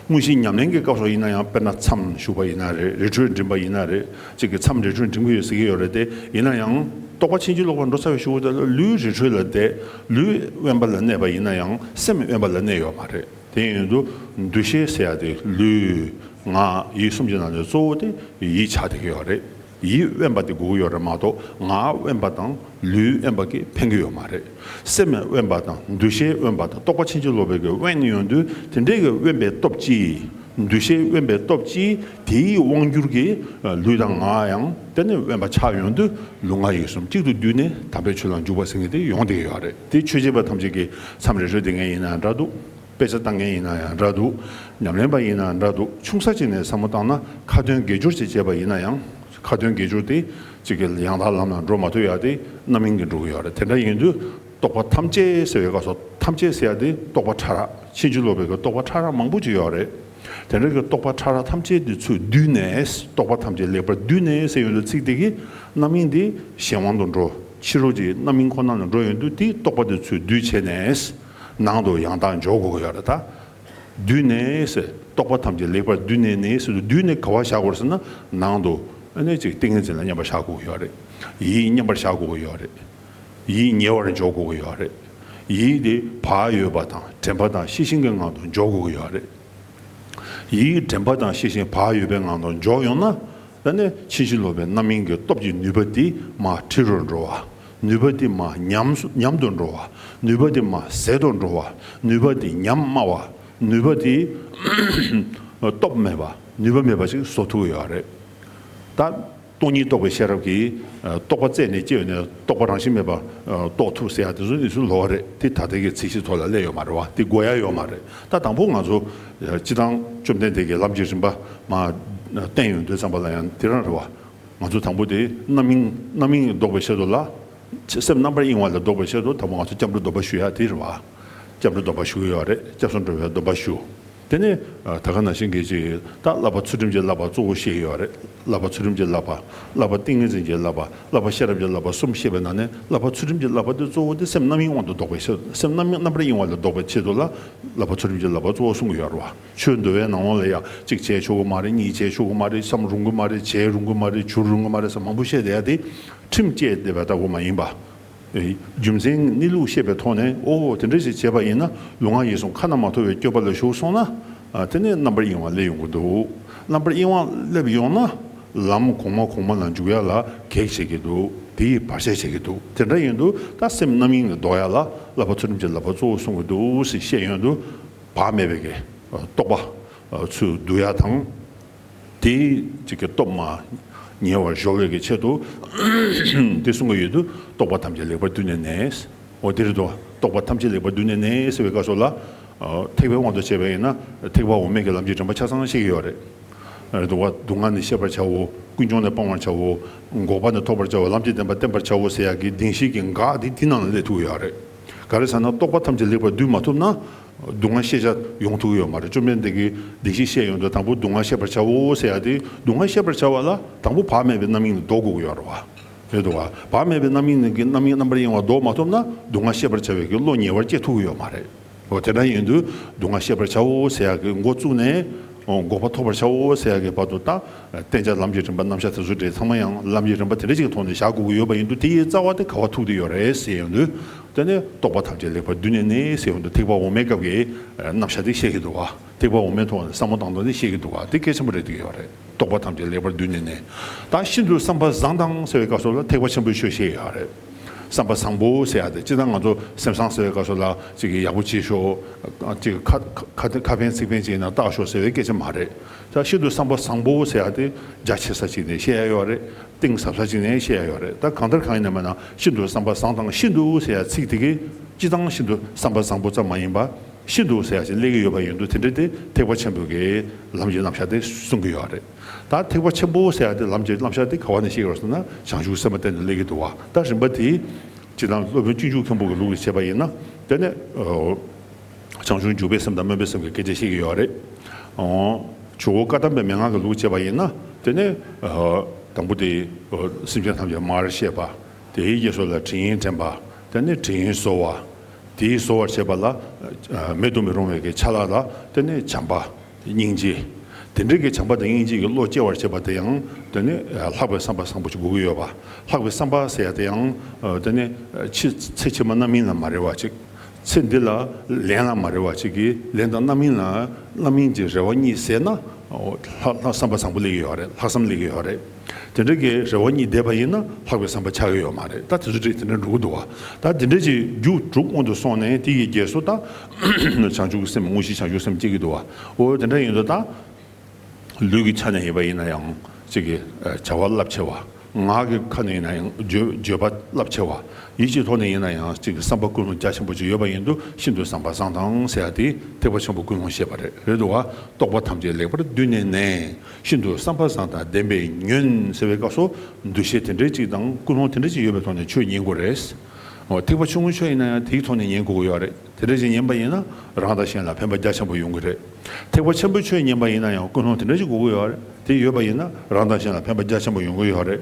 དངོས་གཞི་ཉམས་ལེན་གྱི་སྐབས་སུ་ཡིན་ན་ཡང་། དཔེར་ན་མཚམས་ཞུགས་པ་ཡིན་ན་རེད། རི་ཁྲོད་འགྲིམ་པ་ཡིན་ན་རེད། གཅིག་གི་མཚམས་རི་ཁྲོད་འགྲིམ་གྱི་ཡོད་ཟེར་གྱི་ཡོད་རེད་དེ། ཡིན་ན་ཡང་རྟོགས་པ་ཕྱིན་ཅི་ལོག་པར་འགྲོ་ཚར་བའི་གཞུག་གུ་དེ་ལ་ལུས་རི་ཁྲོད་ལ་བསྡད། ལུས་དབེན་པ་ལ་གནས་པ་ཡིན་ན་ཡང་སེམས་དབེན་པ་ལ་གནས་ཡོད་མ་རེད། དེ་ཡིན་དུས་འདུ་ཤེས་ཟེར་ཡ་དེ་ལུས་ངག་ཡིད་གསུམ་གྱི་ནང་ནས་གཙོ་བོ་དེ་ཡིད་ཆགས་བསྡད་ཀྱི་ཡོད་རེད། ཡིད་དབེན་པ་དེ་དགོས་ཀྱི་ཡོད་རེད་མ་གཏོགས་ངག་དབེན་པ་དང་ལུས་དབེན་པ་གིས་ཕན་གྱི་ཡོད་མ་རེད། སེམས་དབེན་པ་དང་འདུ་ཤེས་དབེན་པ་དང་རྟོགས་པ་ཕྱིན་ཅི་ལོག་པའི་གི་དབེན་ཡོང་དུས། དེ་འདྲའི་གི་དབེན་པའི་སྟོབས་ཀྱིས། འདུ་ཤེས་དབེན་པའི་སྟོབས་ཀྱིས་དེའི་དབང་གྱུར་གྱིས་ལུས་དང་ངག་ཡང་དེ་ནས་དབེན་པ་ཆགས་ཡོང་དུས། ལུས་ངག་ཡིད་གསུམ་གཅིག་ཏུ་བསྡུས་ནས་དམ་པའི་ཆོས་ལ་འཇུག་པ་ཟེར་མཁན་དེ་ཡོང་བསྡད་ཀྱི་ཡོད་རེད། དེ་ཆོས་བྱེད་པ་ཐམས་ཅད་ཀྱིས་མཚམས་རེ་རེ་བསྡད་མཁན་ཡིན་ན་འདྲ་འདུག་དཔེ་ཆ་ལྟ་མཁན་ཡིན་ན་ཡང་འདྲ་འདུག་ཉམས་ལེན་པ་ཡིན་ན་འདྲ་འདུག་ཆུང་ས་ཅིག་ནས་བསམ་བློ་བཏང་ན་ཁ་ཏོན་དགེ་སྦྱོར་ཅིག་བྱས་པ་ཡིན་ན་ཡང་། ཁ་ཏོན་དགེ་སྦྱོར་དེ་གཅིག་གི་ཡང་དག་ལམ་ལ་འགྲོ་མ་ཐུབ་ཡ་དེ་རྣམ་སྨིན་གྱིས་འགྲོ་གི་ཡོད་རེད། དེ་འདྲ་ཡིན་དུས་རྟོགས་པ་ཐམས་ཅད་ཟེར་བའི་སྐབས་སུ་ཐམས་ཅད་ཟེར་ཡ་དེ་རྟོགས་པ་ཕྲ་རགས། ཕྱིན་ཅི་ལོག་པའི་གི་རྟོགས་པ་ཕྲ་རགས་མང་པོ་ཅིག་ཡོད་རེད། དེ་འདྲ་གི་རྟོགས་པ་ཕྲ་རགས་ཐམས་ཅད་དེ་ཚུར་བསྡུས་ནས། རྟོགས་པ་ཐམས་ཅད་ལེགས་པར་བསྡུས་ནས་ཟེར་ཡོང་དུས་ཚིག་དེ་གིས་རྣམ་སྨིན་དེ་གཞན་དབང་དུ་འགྲོ། ཕྱི་རོལ་གྱི་རྣམ་སྨིན་ཁོ་ན་ལ་འགྲོ་ཡོང་དུས་དེའི་རྟོགས་པ་དེ་ཚུར་བསྡུས་བྱས་ནས། ནང་དུ་ཡང་དག་འཇོག་དགོས་ཀྱི་ཡོད་རེད་ད། བསྡུས་ནས་ཟེར། རྟོགས་པ་ཐམས་ཅད་ལེགས་པར་བསྡུས་ནས་ནི་ཟེར་དུས་བསྡུས་ནས་ག་པར་བཞག་དགོས་རེད་ཟེར་ན། ནང་དུ་ཨ་ནི་ཅིག་ཏིང་ངེ་འཛིན་ལ་མཉམ་པར་བཞག་དགོས་ཀྱི་ཡོད་རེད། ཡིད་མཉམ་པར་བཞག་དགོས་ཀྱི་ཡོད་རེད། ཡིད་ཉེ་བར་འཇོག་དགོས་ཀྱི་ཡོད་རེད། ཡིད་དེ་བག་ཡོད་པ་དང་དྲན་པ་དང་ཤེས་བཞིན་གྱི་ངང་དུ་འཇོག་དགོས་ཀྱི་ཡོད་རེད། ཡིད་དྲན་པ་དང་ཤེས་བཞིན་བག་ཡོད་པའི་ངང་དུ་འཇོག་ཡོང་ན། ད་ནི་ཕྱིན་ཅི་ལོག་པའི་རྣམ་སྨིན་གྱི་སྟོབས་ཀྱི་ནུས་པ་དེ་མར་ཁྲི་རུ་འགྲོ་བ། ནུས་པ་དེ་མར་ཉམས་སུ་ཉམས་དུ་འགྲོ་བ། ནུས་པ་དེ་མར་ཟད་དུ་འགྲོ་བ། ནུས་པ་དེ་ཉམས་དམའ་བ། ནུས་པ་དེ་སྟོབས་མེད་པ། ནུས་པ་མེད་པ་ཞིག་བཟོ་ཐུབ་ཀྱི་ཡོད་རེད། ད་སྟོང་ཉིད་རྟོགས་པའི་ཤེས་རབ་ཀྱིས་རྟོག་པ་རྩད་ནས་བཅད་ནས་རྟོག་པ་རང་བཞིན་མེད་པ་རྟོགས་ཐུབ་ཟེར་ཡ་དེ་ཚོ་ནི་ཚུར་ལོག་རེད། དེ་ད་ལྟའི་གི་ཚིག་གཞི་ཐོག་ལ་སླེབས་ཡོད་མ་རེད་བ། དེ་དགོས་ཡ་ཡོད་མ་རེད། ད་དང་པོ་ང་ཚོ་སྤྱིར་བཏང་བཅོམ་ལྡན་འདས་ཀྱིས་ལམ་གྱི་རིམ་པ་མར་བསྟན་ཡོང་དུས་ཙམ་པ་ལ་ཡང་དེ་རང་རེད་བ། ང་ཚོ་དང་པོ་དེ་རྣམ་སྨིན་རྣམ་སྨིན་ལྡོག་པའི་ཆེད་དུ་ལ། སེམས་རྣམ་པར་གཡེང་བ་ལས་ལྡོག་པའི་ཆེད་དུ་དང་པོ་ང་ཚོ་སྐྱབས་འགྲོ་སྡོམ་པ་ཞུ་ཡ་དེ་རེད་བ། སྐྱབས་འགྲོ་སྡོམ་པ་ཞུ་གི་ཡོད་རེད། སྐྱབས་སུ་འགྲོ་བའི་སྡོམ་པ་ཞུ། དེ་ནས་ད་ག་ནང་བཞིན་གྱི་ཅིག་ད་བསླབ་པ་ཚུལ་ཁྲིམས་ཀྱི་བསླབ་པ་གཙོ་བོ་བཤད་ཡོད་རེད། བསླབ་པ་ཚུལ་ཁྲིམས་ཀྱི་བསླབ་པ། བསླབ་པ་ཏིང་ངེ་འཛིན་གྱི་བསླབ་པ། བསླབ་པ་ཤེས་རབ་ཀྱི་བསླབ་པ་གསུམ་བཤད་པའི་ནང་ནས་བསླབ་པ་ཚུལ་ཁྲིམས་ཀྱི་བསླབ་པ་དེ་གཙོ་བོ་དེ་སེམས་རྣམ་སྨིན་དབང་དུ་ལྡོག་པའི་ཆེད། སེམས་རྣམ་སྨིན་རྣམ་པར་གཡེང་བ་ལས་ལྡོག་པའི་ཆེད་དུ་ལ་བསླབ་པ་ཚུལ་ཁྲིམས་ཀྱི་བསླབ་པ་གཙོ་བོ་གསུང་གི་ཡོད་རེད་བ། ཆོས་འདུལ་བའི་ནང་ལོགས་ལ་ཡང་གཅིག་བྱས་ཆོག་གི་མ་རེད། གཉིས་བྱས་ཆོག་གི་མ་རེད། བསམ་རུང་གི་མ་རེད། བྱས་རུང་གི་མ་རེད་ཟེར་མང་པོ་བཤད་བསྡད་ཡ་དེ་ཁྲིམས་བཅད་བསྡད་པ་ལྟ་བུ་མ་ཡིན་པ། རྒྱུ་མཚན་གནས་ལུགས་ཤེས་པའི་ཐོག་ནས། ཨོ་དེ་འདྲ་ཞིག་བྱས་པ་ཡིན་ན། ལུས་ངག་ཡིད་གསུམ་ཁ་ན་མ་ཐོ་བའི་སྤྱོད་པ་ལ་ཞུགས་སོང་ན། དེ་ནས་རྣམ་པར་གཡེང་བ་སླེབས་ཡོང་གི་འདུག་རྣམ་པར་གཡེང་བ་སླེབས་ཡོང་ན། ལམ་གོང་མ་གོང་མ་ལ་འཇུག་ཡ་ལ་གེགས་བྱེད་ཀྱི་འདུག་དེ་ཡིས་བར་ཆད་བྱེད་ཀྱི་འདུག་དེ་འདྲ་ཡིན་དུས་ད་སེམས་རྣམ་གཡེང་ལས་ལྡོག་ཡ་ལ་བསླབ་པ་ཚུལ་ཁྲིམས་ཀྱི་བསླབ་པ་གཙོ་བོ་གསུང་གི་འདུག་ཟེར་བཤད་ཡོང་དུས། བག་མེད་པའི་གི་རྟོག་པ་ཚུར་བསྡུ་ཡ་དང་། དེའི་གཅིག་གི་སྟོབས་མར་ཉེ་བར་གཞོལ་བའི་གི་ཆེད་དུ། དེ་གསུང་གི་ཡོད་དུས། རྟོག་པ་ཐམས་ཅད་ལེགས་པར་བསྡུས་ནས་ནི། འོ་དེ་རེད་དོ། རྟོག་པ་ཐམས་ཅད་ལེགས་པར་བསྡུས་ནས་ནི་ཟེར་བའི་སྐབས་སུ་ལ། ཐེག་པའི་དབང་དུ་བྱས་པ་ཡིན་ན། ཐེག་པ་འོག་མའི་གི་ལམ་གྱི་རིམ་པ་ཆ་ཚང་ཤེས་ཀྱི་ཡོད་རེད། རེད་དོ། སྡུག་བསྔལ་ནི་ཤེས་པར་བྱའོ། ཀུན་འབྱུང་ནི་སྤང་བར་བྱའོ། འགོག་པ་ནི་ཐོབ་པར་བྱའོ། ལམ་གྱི་བདེན་པ་བསྟེན་པར་བྱའོ་ཟེར་ཡག་གི་བདེན་བཞིའི་གི་འགག་དེ་དེ་ནང་ལ་སླེབས་ཐུབ་ཀྱི་ཡོད་རེད། ག་རེ་ཟེར་ན། རྟོག་པ་ཐམས་ཅད་ལེགས་པར་བསྡུས་མ་ཐུབ་ན། སྡུག་བསྔལ་ཤེས་བྱ་ཡོང་ཐུབ་ཀྱི་ཡོད་མ་རེད། བཅོམ་ལྡན་འདས་ཀྱིས་བདེན་བཞི་བཤད་ཡོང་དུས། དང་པོ་སྡུག་བསྔལ་ཤེས་པར་བྱའོ་ཟེར་ཡ་དེ། སྡུག་བསྔལ་ཤེས་པར་བྱ་བ་ལ་དང་པོ་བག་མེད་པའི་རྣམ་གཡེང་ལས་ལྡོག་དགོས་ཀྱི་ཡོད་རེད་བ། རེད་འདུག་བ། བག་མེད་པའི་རྣམ་གཡེང་གི་རྣམ་གཡེང་རྣམ་པར་གཡེང་བ་ལྡོག་མ་ཐུབ་ན། སྡུག་བསྔལ་ཤེས་པར་བྱ་བའི་གི་བློ་ཉེ་བར་སྐྱེ་ཐུབ་ཀྱི་ཡོད་མ་རེད། འོ་དེ་འདྲ་ཡིན་དུས། སྡུག་བསྔལ་ཤེས་པར་བྱའོ་ཟེར་ཡ་གི་འགོ་བཙུགས་ནས། འོ་འགོག་པ་ཐོབ་པར་བྱའོ་ཟེར་ཡ་གི་བར་དུ་ད། བསྟེན་བྱ་ལམ་གྱི་རིམ་པ་རྣམ་གཞག་དེ་ཚོ་འདྲ་ཚང་མ་ཡང་ལམ་གྱི་རིམ་པ་དེ་འདྲ་ཅིག་གི་ཐོག་ནས་བཞག་དགོས་ཀྱི་ཡོད་པ་ཡིན་དུས། དེ་ཡི་རྩ་བ་དེ་ག་པར་ཐུག་བསྡད་ཡོད་རེད་ཟེར་ཡོང་དུས། དེ་ནས་རྟོག་པ་ཐམས་ཅད་ལེགས་པར་བསྡུས་ནས་ནི་ཟེར་ཡོང་དུས། ཐེག་པ་འོག་མའི་སྐབས་ཀྱི་རྣམ་གཞག་དེ་བཤད་ཀྱི་འདུག་བ། ཐེག་པ་འོག་མའི་ཐོག་ནས་བསམ་བློ་བཏང་སྟངས་དེ་བཤད་ཀྱི་འདུག་བ། དེ་གལ་ཆེན་པོ་རེད་བསྡད་ཀྱི་ཡོད་རེད། རྟོག་པ་ཐམས་ཅད་ལེགས་པར་བསྡུས་ནས་ནི། ད་ཤིན་ཏུ་བསམ་པ་བཟང་དང་ཟེར་བའི་སྐབས་སུ་ལ་ཐེག་པ་ཆེན་པོའི་ཆོས་བཤད་ཡོད་རེད། བསམ་པ་བཟང་པོ་ཟེར་ཡ་དེ། སྤྱིར་བཏང་ང་ཚོ་སེམས་བཟང་ཟེར་བའི་སྐབས་སུ་ལ་ཅིག་གི་ཡག་པོ་བྱེད་ཤོག་ཅིག་གི་ཁ་ཁ་ཁ་ཁ་ཕན་ཚིག་ཕན་བྱས་ན་བལྟ་ཤོག་ཟེར་བའི་སྐད་ཆ་མ་རེད། ད་ཤིན་ཏུ་བསམ་པ་བཟང་པོ་ཟེར་ཡ་དེ་རྒྱ་ཆེ་ས་ཅིག་ནས་བཤད་ཡ་ཡོད་རེད། གཏིང་ཟབ་ས་ཅིག་ནས་བཤད་ཡ་ཡོད་རེད། ད་གང་ལྟར་གང་ཡིན་ན་མིན་ན། ཤིན་ཏུ་བསམ་པ་བཟང་དང་ཤིན་ཏུ་ཟེར་ཡ་ཚིག་དེ་གིས་སྤྱིར་བཏང་ཤིན་ཏུ་བསམ་པ་བཟང་པོ་ཙམ་མ་ཡིན་པ། ཤིན་ཏུ་ཟེར་ཡ་ཞིག་སླེབས་ཀྱི་ཡོད་པ་ཡིན་དུས། དེ་འདྲ་དེ་ཐེག་པ་ཆེན་པོའི་གི་ལམ་གྱི་རྣམ་གཞག་དེ་གསུང་གི་ཡོད་རེད། ད་ཐེག་པ་ཆེན་པོ་ཟེར་ཡ་དེ། ལམ་གྱི་རྣམ་གཞག་དེ་ག་བ་ནས་བཤད་ཀྱི་ཡོད་ཟེར་ན། བྱང་ཆུབ་སེམས་དཔའ་སྟེ་ནས་སླེབས་ཀྱི་འདུག་བ། ད་རིམ་པ་དེ་སྤྱིར་བཏང་སློབ་དཔོན་སྤྱོད་འཇུག་མཁན་པོ་གི་ལུགས་ལ་བྱས་པ་ཡིན་ན། དེ་ནས་ཨོ་བྱང་ཆུབ་འཇུག་པའི་སེམས་དང་སྨོན་པའི་སེམས་ཀྱི་སྐད་ཆ་བཤད་ཀྱི་ཡོད་རེད། ཨོ་ཇོ་བོ་བཀའ་གདམས་པའི་མན་ངག་གི་ལུགས་བྱས་པ་ཡིན་ན། དེ་ནས་ཨོ་དང་པོ་དེ་ཨོ་སེམས་ཅན་ཐམས་ཅད་མར་བཤད་པ། དེའི་རྗེས་སུ་ལ་དྲི་ཡིན་དྲན་པ། དེ་ནས་དྲི་ཡིན་གཟོ་བ། དེའི་གཟོ་བར་བྱེད་པ་ལ་ཨ་མེ་དུ་མི་རུང་བའི་གི་ཆ་ལག་ལ། དེ་ནས་བྱམས་པ། སྙིང་རྗེ། དེ་འདྲའི་གི་བྱམས་པ་དང་སྙིང་རྗེ་གི་བློ་སྐྱེ་བར་བྱེད་པ་དེ་ཡང་། དེ་ནི་ལྷག་པའི་བསམ་པ་བཟང་པོ་ཅིག་དགོས་ཀྱི་ཡོད་པ། ལྷག་པའི་བསམ་པ་ཟེར་ཡ་དེ་ཡང་། དེ་ནི་ཕྱི་ཚེ་ཕྱི་མ་རྣམ་སྨིན་ལ་མ་རེ་བ་ཅིག་ཚེ་འདི་ལ་ལན་ལ་མ་རེ་བ་ཅིག་གི་ལན་དང་རྣམ་སྨིན་ལ། རྣམ་སྨིན་གྱི་རེ་བ་གཉིས་ཟད་ན། ལྷག་ལྷག་བསམ་པ་བཟང་པོ་སླེབས་ཀྱི་ཡོད་རེད། ལྷག་བསམ་སླེབས་ཀྱི་ཡོད་རེད། དེ་འདྲ་གི་རེ་བ་གཉིས་འདས་པ་ཡིན་ན་ལྷག་པའི་བསམ་པ་ཆགས་ཀྱི་ཡོད་མ་རེད། ད་དེ་ཚོ་འདྲ་དེ་འདྲ་འགྲོ་གི་འདུག་བ། ད་དེ་འདྲ་ཅིག་རྒྱུ་དྲུག་སྔོན་དུ་སོང་ནས། དེ་ཡི་རྗེས་སུ་ད་བྱང་ཆུབ་ཀྱི་སེམས། དངོས་གཞི་བྱང་ཆུབ་སེམས་སྐྱེ་གི་འདུག་བ། འོ་དེ་འདྲ་ཡིན་དུས་ད། ལུས་ཀྱི་ཆ་ནས་ཡིན་པ་ཡིན་ན་ཡང་ཅིག་གི་བྱ་བ་རླབས་ཆེ་བ། ངག་གི་ཁ་ནས་ཡིན་ན་ཡང་བརྗོད་བརྗོད་པ་རླབས་ཆེ་བ། ཡིད་ཀྱི་ཐོག་ནས་ཡིན་ན་ཡང་ཅིག་གི་བསམ་པ་ཀུན་སློང་རྒྱ་ཆེན་པོ་ཅིག་ཡོད་པ་ཡིན་དུས། ཤིན་ཏུ་བསམ་པ་བཟང་དང་ཟེར་ཡ་དེ་ཐེག་པ་ཆེན་པོ་ཀུན་སློང་བཤད་པ་རེད། རེད་འདུག་བ། རྟོག་པ་ཐམས་ཅད་ལེགས་པར་བསྡུས་ནས་ནི། ཤིན་ཏུ་བསམ་པ་བཟང་དང་ལྡན་པས་ཉོན་ཟེར་བའི་སྐབས་སུ། འདུ་ཤེས་དེ་འདྲའི་ཅིག་དང་ཀུན་སློང་དེ་འདྲའི་ཅིག་ཡོད་པའི་ཐོག་ནས་ཆོས་ཉན་དགོས་རེད། འོ་ཐེག་པ་ཆུང་ངུའི་ཆོས་ཡིན་ན་ཡང་དེའི་ཐོག་ནས་ཉན་དགོས་ཀྱི་ཡོད་རེད། དེ་འདྲ་ཞིག་ཉན་པ་ཡིན་ན་རང་དང་གཞན་ལ་ཕན་པ་རྒྱ་ཆེན་པོ་ཡོང་གི་རེད། ཐེག་པ་ཆེན་པོའི་ཆོས་ཉན་པ་ཡིན་ན་ཡང་ཀུན་སློང་དེ་འདྲ་ཞིག་དགོས་ཀྱི་ཡོད་རེད། དེ་ཡོད་པ་ཡིན་ན་རང་དང་གཞན་ལ་ཕན་པ་རྒྱ་ཆེན་པོ་ཡོང་གི་ཡོད་རེད།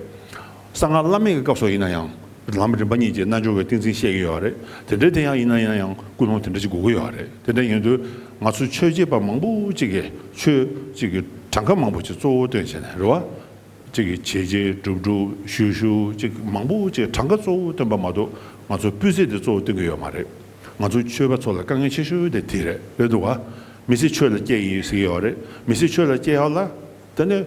གསང་སྔགས་བླ་མེད་ཀྱི་སྐབས་སུ་ཡིན་ན་ཡང་། ལམ་རིམ་པ་གཉིས་ཀྱི་རྣལ་འབྱོར་པའི་ཏིང་འཛིན་བཤད་ཀྱི་ཡོད་རེད། དེ་འདྲའི་དེ་ཡང་ཡིན་ན་ཡིན་ན་ཡང་ཀུན་སློང་དེ་འདྲ་ཞིག་དགོས་ཀྱི་ཡོད་རེད། དེ་འདྲ་ཡིན་དུས་ང་ཚོ་ཆོས་བྱེད་པ་མང་པོ་ཅིག་གིས་ཆོས་ཅིག་གི་གྲངས་ཀ་མང་པོ་ཅིག་གཙོ་བོ་བཏོན་བྱས་ནས་རེད་བ། གཅིག་གིས་བྱས་བྱས་སྒྲུབ་སྒྲུབ་ཞུ་ཞུ་ཅིག་མང་པོ་ཅིག་གྲངས་ཀ་གཙོ་བོ་སྟོན་པ་མ་གཏོགས། ང་ཚོ་སྤུས་ཚད་དེ་གཙོ་བོ་སྟོན་གྱི་ཡོད་མ་རེད། ང་ཚོ་ཆོས་པ་ཚོ་ལ་དཀའ་ངལ་ཆེ་ཤོས་དེ་དེ་རེད། རེད་འདུག་བ། མི་ཚེ་ཆོས་ལ་སྐྱེལ་ཡིན་ཟེར་གྱི་ཡོད་རེད། མི་ཚེ་ཆོས་ལ་སྐྱེལ་ཡག་ལ། དེ་ནས་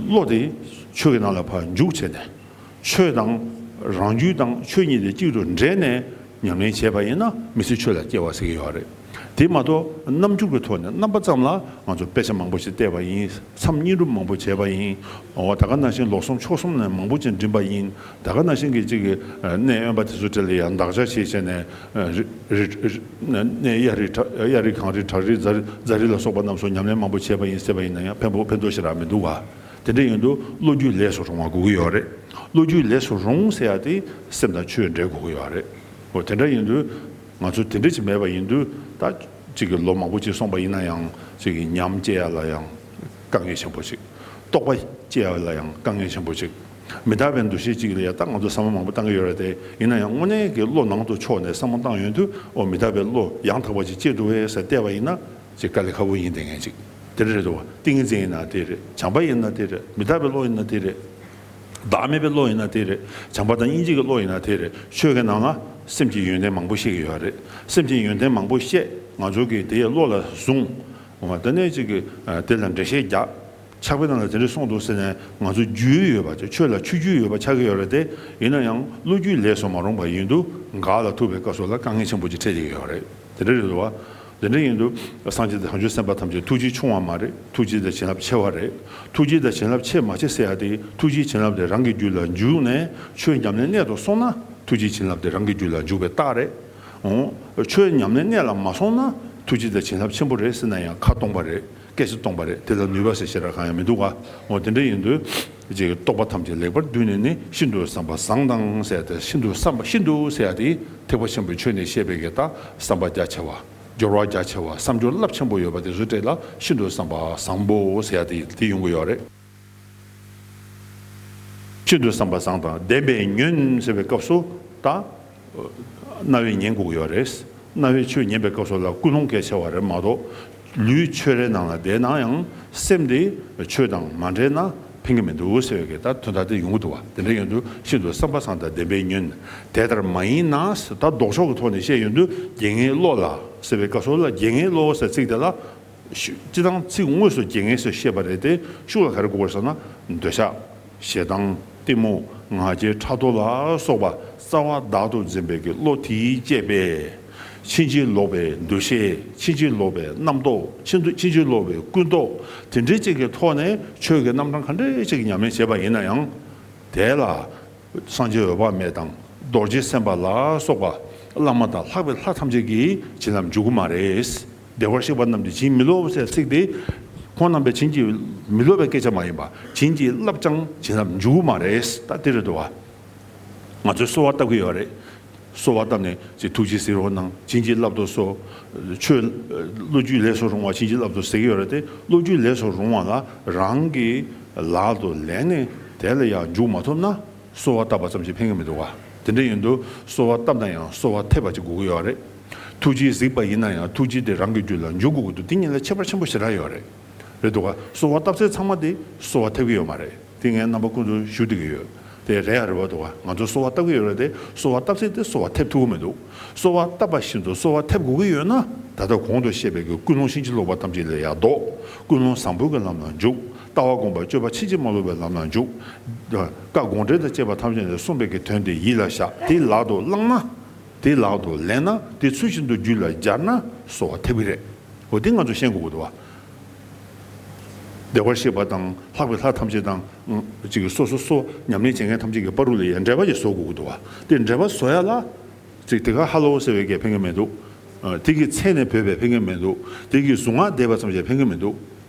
བློ་དེ་ཆོས་ཀྱི་ནང་ལ་ཕར་འཇུག་བྱས་ནས། ཆོས་དང་རང་རྒྱུད་དང་ཆོས་གཉིས་དེ་གཅིག་ཏུ་འདྲེས་ནས། ཉམས་ལེན་བྱས་པ་ཡིན་ན་མི་ཚེ་ཆོས་ལ་སྐྱེལ་བ་ཟེར་གྱི་ཡོད་རེད། དེ་མ་གཏོགས་རྣམ་འགྱུར་གྱི་ཐོག་ནས་རྣམ་པ་ཙམ་ལ་ང་ཚོ་དཔེ་ཆ་མང་པོ་ཞིག་བལྟས་པ་ཡིན། མཚམས་བསྙེན་སྒྲུབ་མང་པོ་བྱས་པ་ཡིན། འོ་ད་ག་ནང་བཞིན་ལོ་གསུམ་ཕྱོགས་གསུམ་ནས་མང་པོ་ཅིག་འགྲིམས་པ་ཡིན། ད་ག་ནང་བཞིན་གྱི་གཅིག་གི་གནས་དབེན་པ་དེ་ཚོ་འདྲ་ལ་ཡང་འདག་སྦྱར་བྱས་བྱས་ནས། རི་རི་གནས་གཡའ་རི་བྲག་གཡའ་རི་གངས་རི་བྲག་རི་རྫ་རྫ་རི་ལ་སོགས་པ་རྣམས་སུ་ཉམས་ལེན་མང་པོ་བྱས་པ་ཡིན་ཟེར་བ་ཡིན་ན་ཡང་ཕན་པོ་ཕན་ཐོགས་ཞེ་དྲག་མི་འདུག་བ། དེ་འདྲ་ཡིན་དུས་བློ་རྒྱུད་ལས་སུ་རུང་བ་དགོས་ཀྱི་ཡོད་རེད། བློ་རྒྱུད་ལས་སུ་རུང་ཟེར་ཡ་དེ་སེམས་དང་ཆོས་འབྲེལ་དགོས་ཀྱི་ཡོད་རེད། འོ་དེ་འདྲ་ཡིན་དུས། ང་ཚོ་དེ་འདྲ་ཅིག་མེད་པ་ཡིན་དུས། ད་ཅིག་གི་ལོ་མང་པོ་ཅིག་སོང་པ་ཡིན་ན་ཡང་། ཅིག་གི་ཉམས་སྐྱེ་ཡ་ལ་ཡང་དཀའ་ངལ་ཆེན་པོ་ཅིག་རྟོགས་པ་སྐྱེ་ཡ་ལ་ཡང་དཀའ་ངལ་ཆེན་པོ་ཅིག་མི་རྟག་པའི་འདུ་ཤེས་ཅིག་ལ་ཡ། ད་ང་ཚོ་བསམ་བློ་མང་པོ་བཏང་གི་ཡོད་རེད་དེ། ཡིན་ན་ཡང་དངོས་གནས་ཀྱི་བློ་ནང་དུ་ཕྱོགས་ནས་བསམ་བློ་བཏང་ཡོང་དུས། འོ་མི་རྟག་པའི་བློ་ཡང་དག་པ་ཅིག་སྐྱེ་འདུག་བས་ཟེར་བལྟས་པ་ཡིན་ན། ཅིག་དཀའ་ལས་ཁག་པོ་ཡིན་བསྡད་མཁན་ཅིག་དེ་འདྲ་རེད་འདུག་བ། ཏིང་ངེ་འཛིན་ཡིན་ན་དེ་རེད། བྱམས་པ་ཡིན་ན་དེ་རེད། མི་རྟག་པའི་བློ་ཡིན་ན་དེ་རེད། བདག་མེད་པའི་བློ་ཡིན་ན་དེ་རེད། བྱམས་པ་དང་སྙིང་རྗེ་གི་བློ་ཡིན་ན་དེ་རེད། ཆོས་ཀྱི་ནང་ལ་སེམས་ཀྱི་ཡོན་ཏན་མང་པོ་བཤད་ཀྱི་ཡོད་རེད། སེམས་ཀྱི་ཡོན་ཏན་མང་པོ་བཤད། ང་ཚོ་གིས་དེའི་བློ་ལ་བཟུང་། འོ་མ་དེ་ནས་ཅིག་གིས་དེ་ལ་འགྲེལ་བཤད་རྒྱག། ཕྱག་དཔེ་ནང་ལ་དེ་འདྲ་གསུངས་འདུག་ཟེར་ནས་ང་ཚོ་རྒྱུས་ཡོད་པ་ཆགས་ཀྱི་ཡོད་རེད་དེ། ཡིན་ན་ཡང་བློ་རྒྱུས་ལས་སུ་མ་རུང་བ་ཡིན་དུས་འགག་ལ་ཐུག་པའི་སྐབས་སུ་ལ་དཀའ་ངལ་ཆེན་པོ་ཅིག་འཕྲད་ཀྱི་ཡོད་རེད། དེ་འདྲ་རེད་འདུག་བ། དེ་འདྲ་ཡིན་དུས་སངས་རྒྱས་དང་བྱང་ཆུབ་སེམས་དཔའ་ཐམས་ཅད་ཐུགས་རྗེ་ཆུང་བ་མ་རེད། ཐུགས་རྗེ་དང་བྱིན་རླབས་ཆེ་བ་རེད། ཐུགས་རྗེ་དང་བྱིན་རླབས་ཆེ་མ་ཆེ་ཟེར་ཡ་དེ་ཐུགས་རྗེ་བྱིན་རླབས་དེ་རང་གི་རྒྱུད་ལ་འཇུག་ནས་ཆོས་ཉམས་ལེན་གནད་དུ་སོང་ན་ཐུགས་རྗེ་བྱིན་རླབས་དེ་རང་གི་རྒྱུད་ལ་འཇུག་པའི་རྟགས་རེད། འོང་། ཆོས་ཉམས་ལེན་གནད་ལ་མ་སོང་ན་ཐུགས་རྗེ་དང་བྱིན་རླབས་ཆེན་པོ་རེད་ཟེར་ན་ཡང་ཁ་སྟོང་པ་རེད། སྐད་ཆ་སྟོང་པ་རེད། དེ་ལ་ནུས་པ་ཟེར་ཞེ་དྲག་གང་ཡང་མི་འདུག་ག་འོ་དེ་འདྲ་ཡིན་དུས། ཅིག་རྟོག་པ་ཐམས་ཅད་ལེགས་པར་བསྡུས་ནས་ནི་ཤིན་ཏུ་བསམ་པ་བཟང་དང་ཟེར་ཏེ། ཤིན་ཏུ་བསམ་པ་ཤིན་ཏུ་ཟེར་ཡ་དེ་ཐེག་པ་ཆེན་པོའི་ཆོས་ནས་བཤད་པའི་གི་ད་བསམ་པ་རྒྱ་ཆེ་བ། སྦྱོར་བ་རྒྱ་ཆེ་བ། བསམ་སྦྱོར་རླབས་ཆེན་པོ་ཡོད་པ་དེ་ཚོའི་གྲས་ལ་ཤིན་ཏུ་བསམ་པ་བཟང་པོ་ཟེར་ཡ་དེ་དེ་ཡོང་གི་ཡོད་རེད། ཤིན་ཏུ་བསམ་པ་བཟང་དང་ལྡན་པས་ཉོན་ཟེར་བའི་སྐབས་སུ་ད། རྣ་བས་ཉན་དགོས་ཀྱི་ཡོད་རེད། རྣ་བས་ཆོས་ཉན་པའི་སྐབས་སུ་ལ་ཀུན་སློང་གལ་ཆེ་བ་རེད་མ་གཏོགས། ལུས་ཆོས་རའི་ནང་ལ་བསྡད་ན་ཡང་སེམས་དེ་ཆོས་དང་མ་འདྲེས་ན་ཕན་གྱི་མི་འདུག་ཟེར་བའི་གི་ད་དོན་དག་དེ་ཡོང་གི་འདུག་བ། དེ་འདྲ་ཡིན་དུས་ཤིན་ཏུ་བསམ་པ་བཟང་དང་ལྡན་པས་ཉོན། དེ་ལྟར་མ་ཡིན་ན་ཟེར། ད་ལྡོག་ཕྱོགས་ཀྱི་ཐོག་ནས་བཤད་ཡོང་དུས་རྒྱལ་ངན་བློ་ལ་ཟེར་བའི་སྐབས་སུ་ལ་རྒྱལ་ངན་བློ་ཟེར་ཚིག་དེ་ལ། ཤུ་སྤྱི་དང་ཚིག་དངོས་སུ་རྒྱལ་ངན་ཟེར་བཤད་པ་རེད་དེ། ཤུགས་ལ་ག་རེ་དགོས་པར་ཟེར་ན། འདོད་ཆགས། ཞེ་སྡང་། གཏི་མུག། ང་རྒྱལ་ཕྲག་དོག་ལ་སོགས་པ་རྩ་བ་བདག་ཏུ་འཛིན་པའི་གི་བློ་དེས་བསྐྱེད་པའི། ཕྱིན་ཅི་ལོག་པའི་འདུ་ཤེས། ཕྱིན་ཅི་ལོག་པའི་རྣམ་རྟོག་ཕྱིན་དུ་ཕྱིན་ཅི་ལོག་པའི་ཀུན་རྟོག་དེ་འདྲའི་ཅིག་གི་ཐོག་ནས་ཆོས་ཀྱི་རྣམ་གྲངས་ག་འདྲའི་ཅིག་ཉམས་ལེན་བྱས་པ་ཡིན་ན་ཡང་། དེ་ལ། སངས་རྒྱས་འོད་དཔག་མེད་དང་རྡོ་རྗེ་སེམས་དཔའ་ལ་སོགས་པ་བླ་མ་དང་ལྷག་པའི་ལྷ་ཐམས་ཅད་ཀྱིས་བྱིན་རླབས་འཇུག་གི་མ་རེད། བདེ་བར་གཤེགས་པ་རྣམས་ཀྱིས་བྱིན་མི་རློབ་ཟེར་ཚིག་དེ། ཁོང་རྣམ་པས་བྱིན་གྱིས་མི་རློབ་པའི་སྐད་ཆ་མ་ཡིན་པ། བྱིན་གྱིས་བརླབས་ཀྱང་བྱིན་རླབས་འཇུག་གི་མ་རེད། ད་དེ་རེད་འདུག་བ། ང་ཚོས་གསོལ་བ་བཏབ་ཀྱི་ཡོད་རེད། གསོལ་བ་བཏབ་ནས་ཅིག་ཐུགས་རྗེས་གཟིགས་རོགས་གནང་། བྱིན་གྱིས་བརླབ་ཏུ་གསོལ། ཆོས་བློ་རྒྱུད་ལས་སུ་རུང་བ་བྱིན་གྱིས་བརླབ་ཏུ་ཟེར་གྱི་ཡོད་རེད་དེ། བློ་རྒྱུད་ལས་སུ་རུང་བ་ལ་རང་གི་ལག་ཏུ་ལེན་ནས་དེ་ལ་ཡང་འཇུག་མ་ཐུབ་ན། གསོལ་བ་བཏབ་པ་ཙམ་གྱིས་ཕན་གྱི་མི་འདུག་བ། དེ་འདྲ་ཡིན་དུས་གསོལ་བ་བཏབ་ན་ཡང་གསོལ་བ་ཐེབས་པ་ཅིག་དགོས་ཀྱི་ཡོད་རེད། ཐུགས་རྗེས་གཟིགས་པ་ཡིན་ན་ཡང་ཐུགས་རྗེ་དེ་རང་གི་རྒྱུད་ལ་འཇུག་དགོས་ཀྱི་འདུག་དེ་གཉིས་ལ་ཁྱད་པར་ཆེན་པོ་ཞེ་དྲག་ཡོད་རེད། རེད་འདུག་བ། གསོལ་བ་བཏབ་ཚད་ཚང་མ་དེ་གསོལ་བ་ཐེབས་ཀྱི་ཡོད་མ་རེད། དེ་ངས་རྣམ་པ་ཀུན་ཏུ་ཞུ་བསྡད་ཀྱི་ཡོད། དེ་རེད་ཡ་རེད་བ་འདུག་བ། ང་ཚོ་གསོལ་བ་བཏབ་ཀྱི་ཡོད་རེད་དེ། གསོལ་བ་བཏབ་ཚད་དེ་གསོལ་བ་ཐེབས་ཐུབ་ཀྱི་མི་འདུག་གསོལ་བ་བཏབ་པ་བཞིན་དུ་གསོལ་བ་ཐེབས་དགོས་ཀྱི་ཡོད་ན། ད་ལྟ་གོང་དུ་བཤད་པའི་གི་ཀུན་སློང་ཕྱིན་ཅི་ལོག་པ་ཐམས་ཅད་ལས་ཡར་ལྡོག་ཀུན་སློང་བཟང་པོའི་གི་ལམ་ལ་འཇུག་ལྟ་བ་སྒོམ་པ་སྤྱོད་པ་ཕྱིན་ཅི་མ་ལོག་པའི་ལམ་ལ་འཇུག་བཀའ་དགོངས་འགྲེལ་དང་བཅས་པ་ཐམས་ཅད་ནས་གསུངས་པའི་གི་དོན་དེ་ཡིད་ལ་བཞག་དེ་ལག་ཏུ་བླངས་ན། དེ་ལག་ཏུ་ལེན་ན། དེ་ཚུལ་བཞིན་དུ་རྒྱུད་ལ་སྦྱར་ན་གསོལ་བ་ཐེབས་ཀྱི་རེད། འོ་དེ་ང་ཚོ་ཤེས་དགོས་ཀྱི་འདུག་བ། བདེ་བར་གཤེགས་པ་དང་ལྷག་པའི་ལྷ་ཐམས་ཅད་དང་། ཅིག་སོ་སོ་སོ་ཉམས་ལེན་བྱེད་མཁན་ཐམས་ཅད་ཀྱི་བར་དུ་ལ་ཡང་འབྲེལ་བ་ཞིག་བཟོ་དགོས་ཀྱི་འདུག་བ། དེ་འབྲེལ་བ་བཟོ་ཡ་ལ། ཅིག་དེ་ག་ཧ་ལོ་ཟེར་བའི་གས་ཕན་གྱི་མི་འདུག་དེ་གི་མཚན་ནས་བོས་པས་ཕན་གྱི་མི་འདུག་དེ་གི་གཟུངས་སྔགས་བཟླས་པ་ཙམ་གྱིས་ཕན་གྱི་མི་འདུག་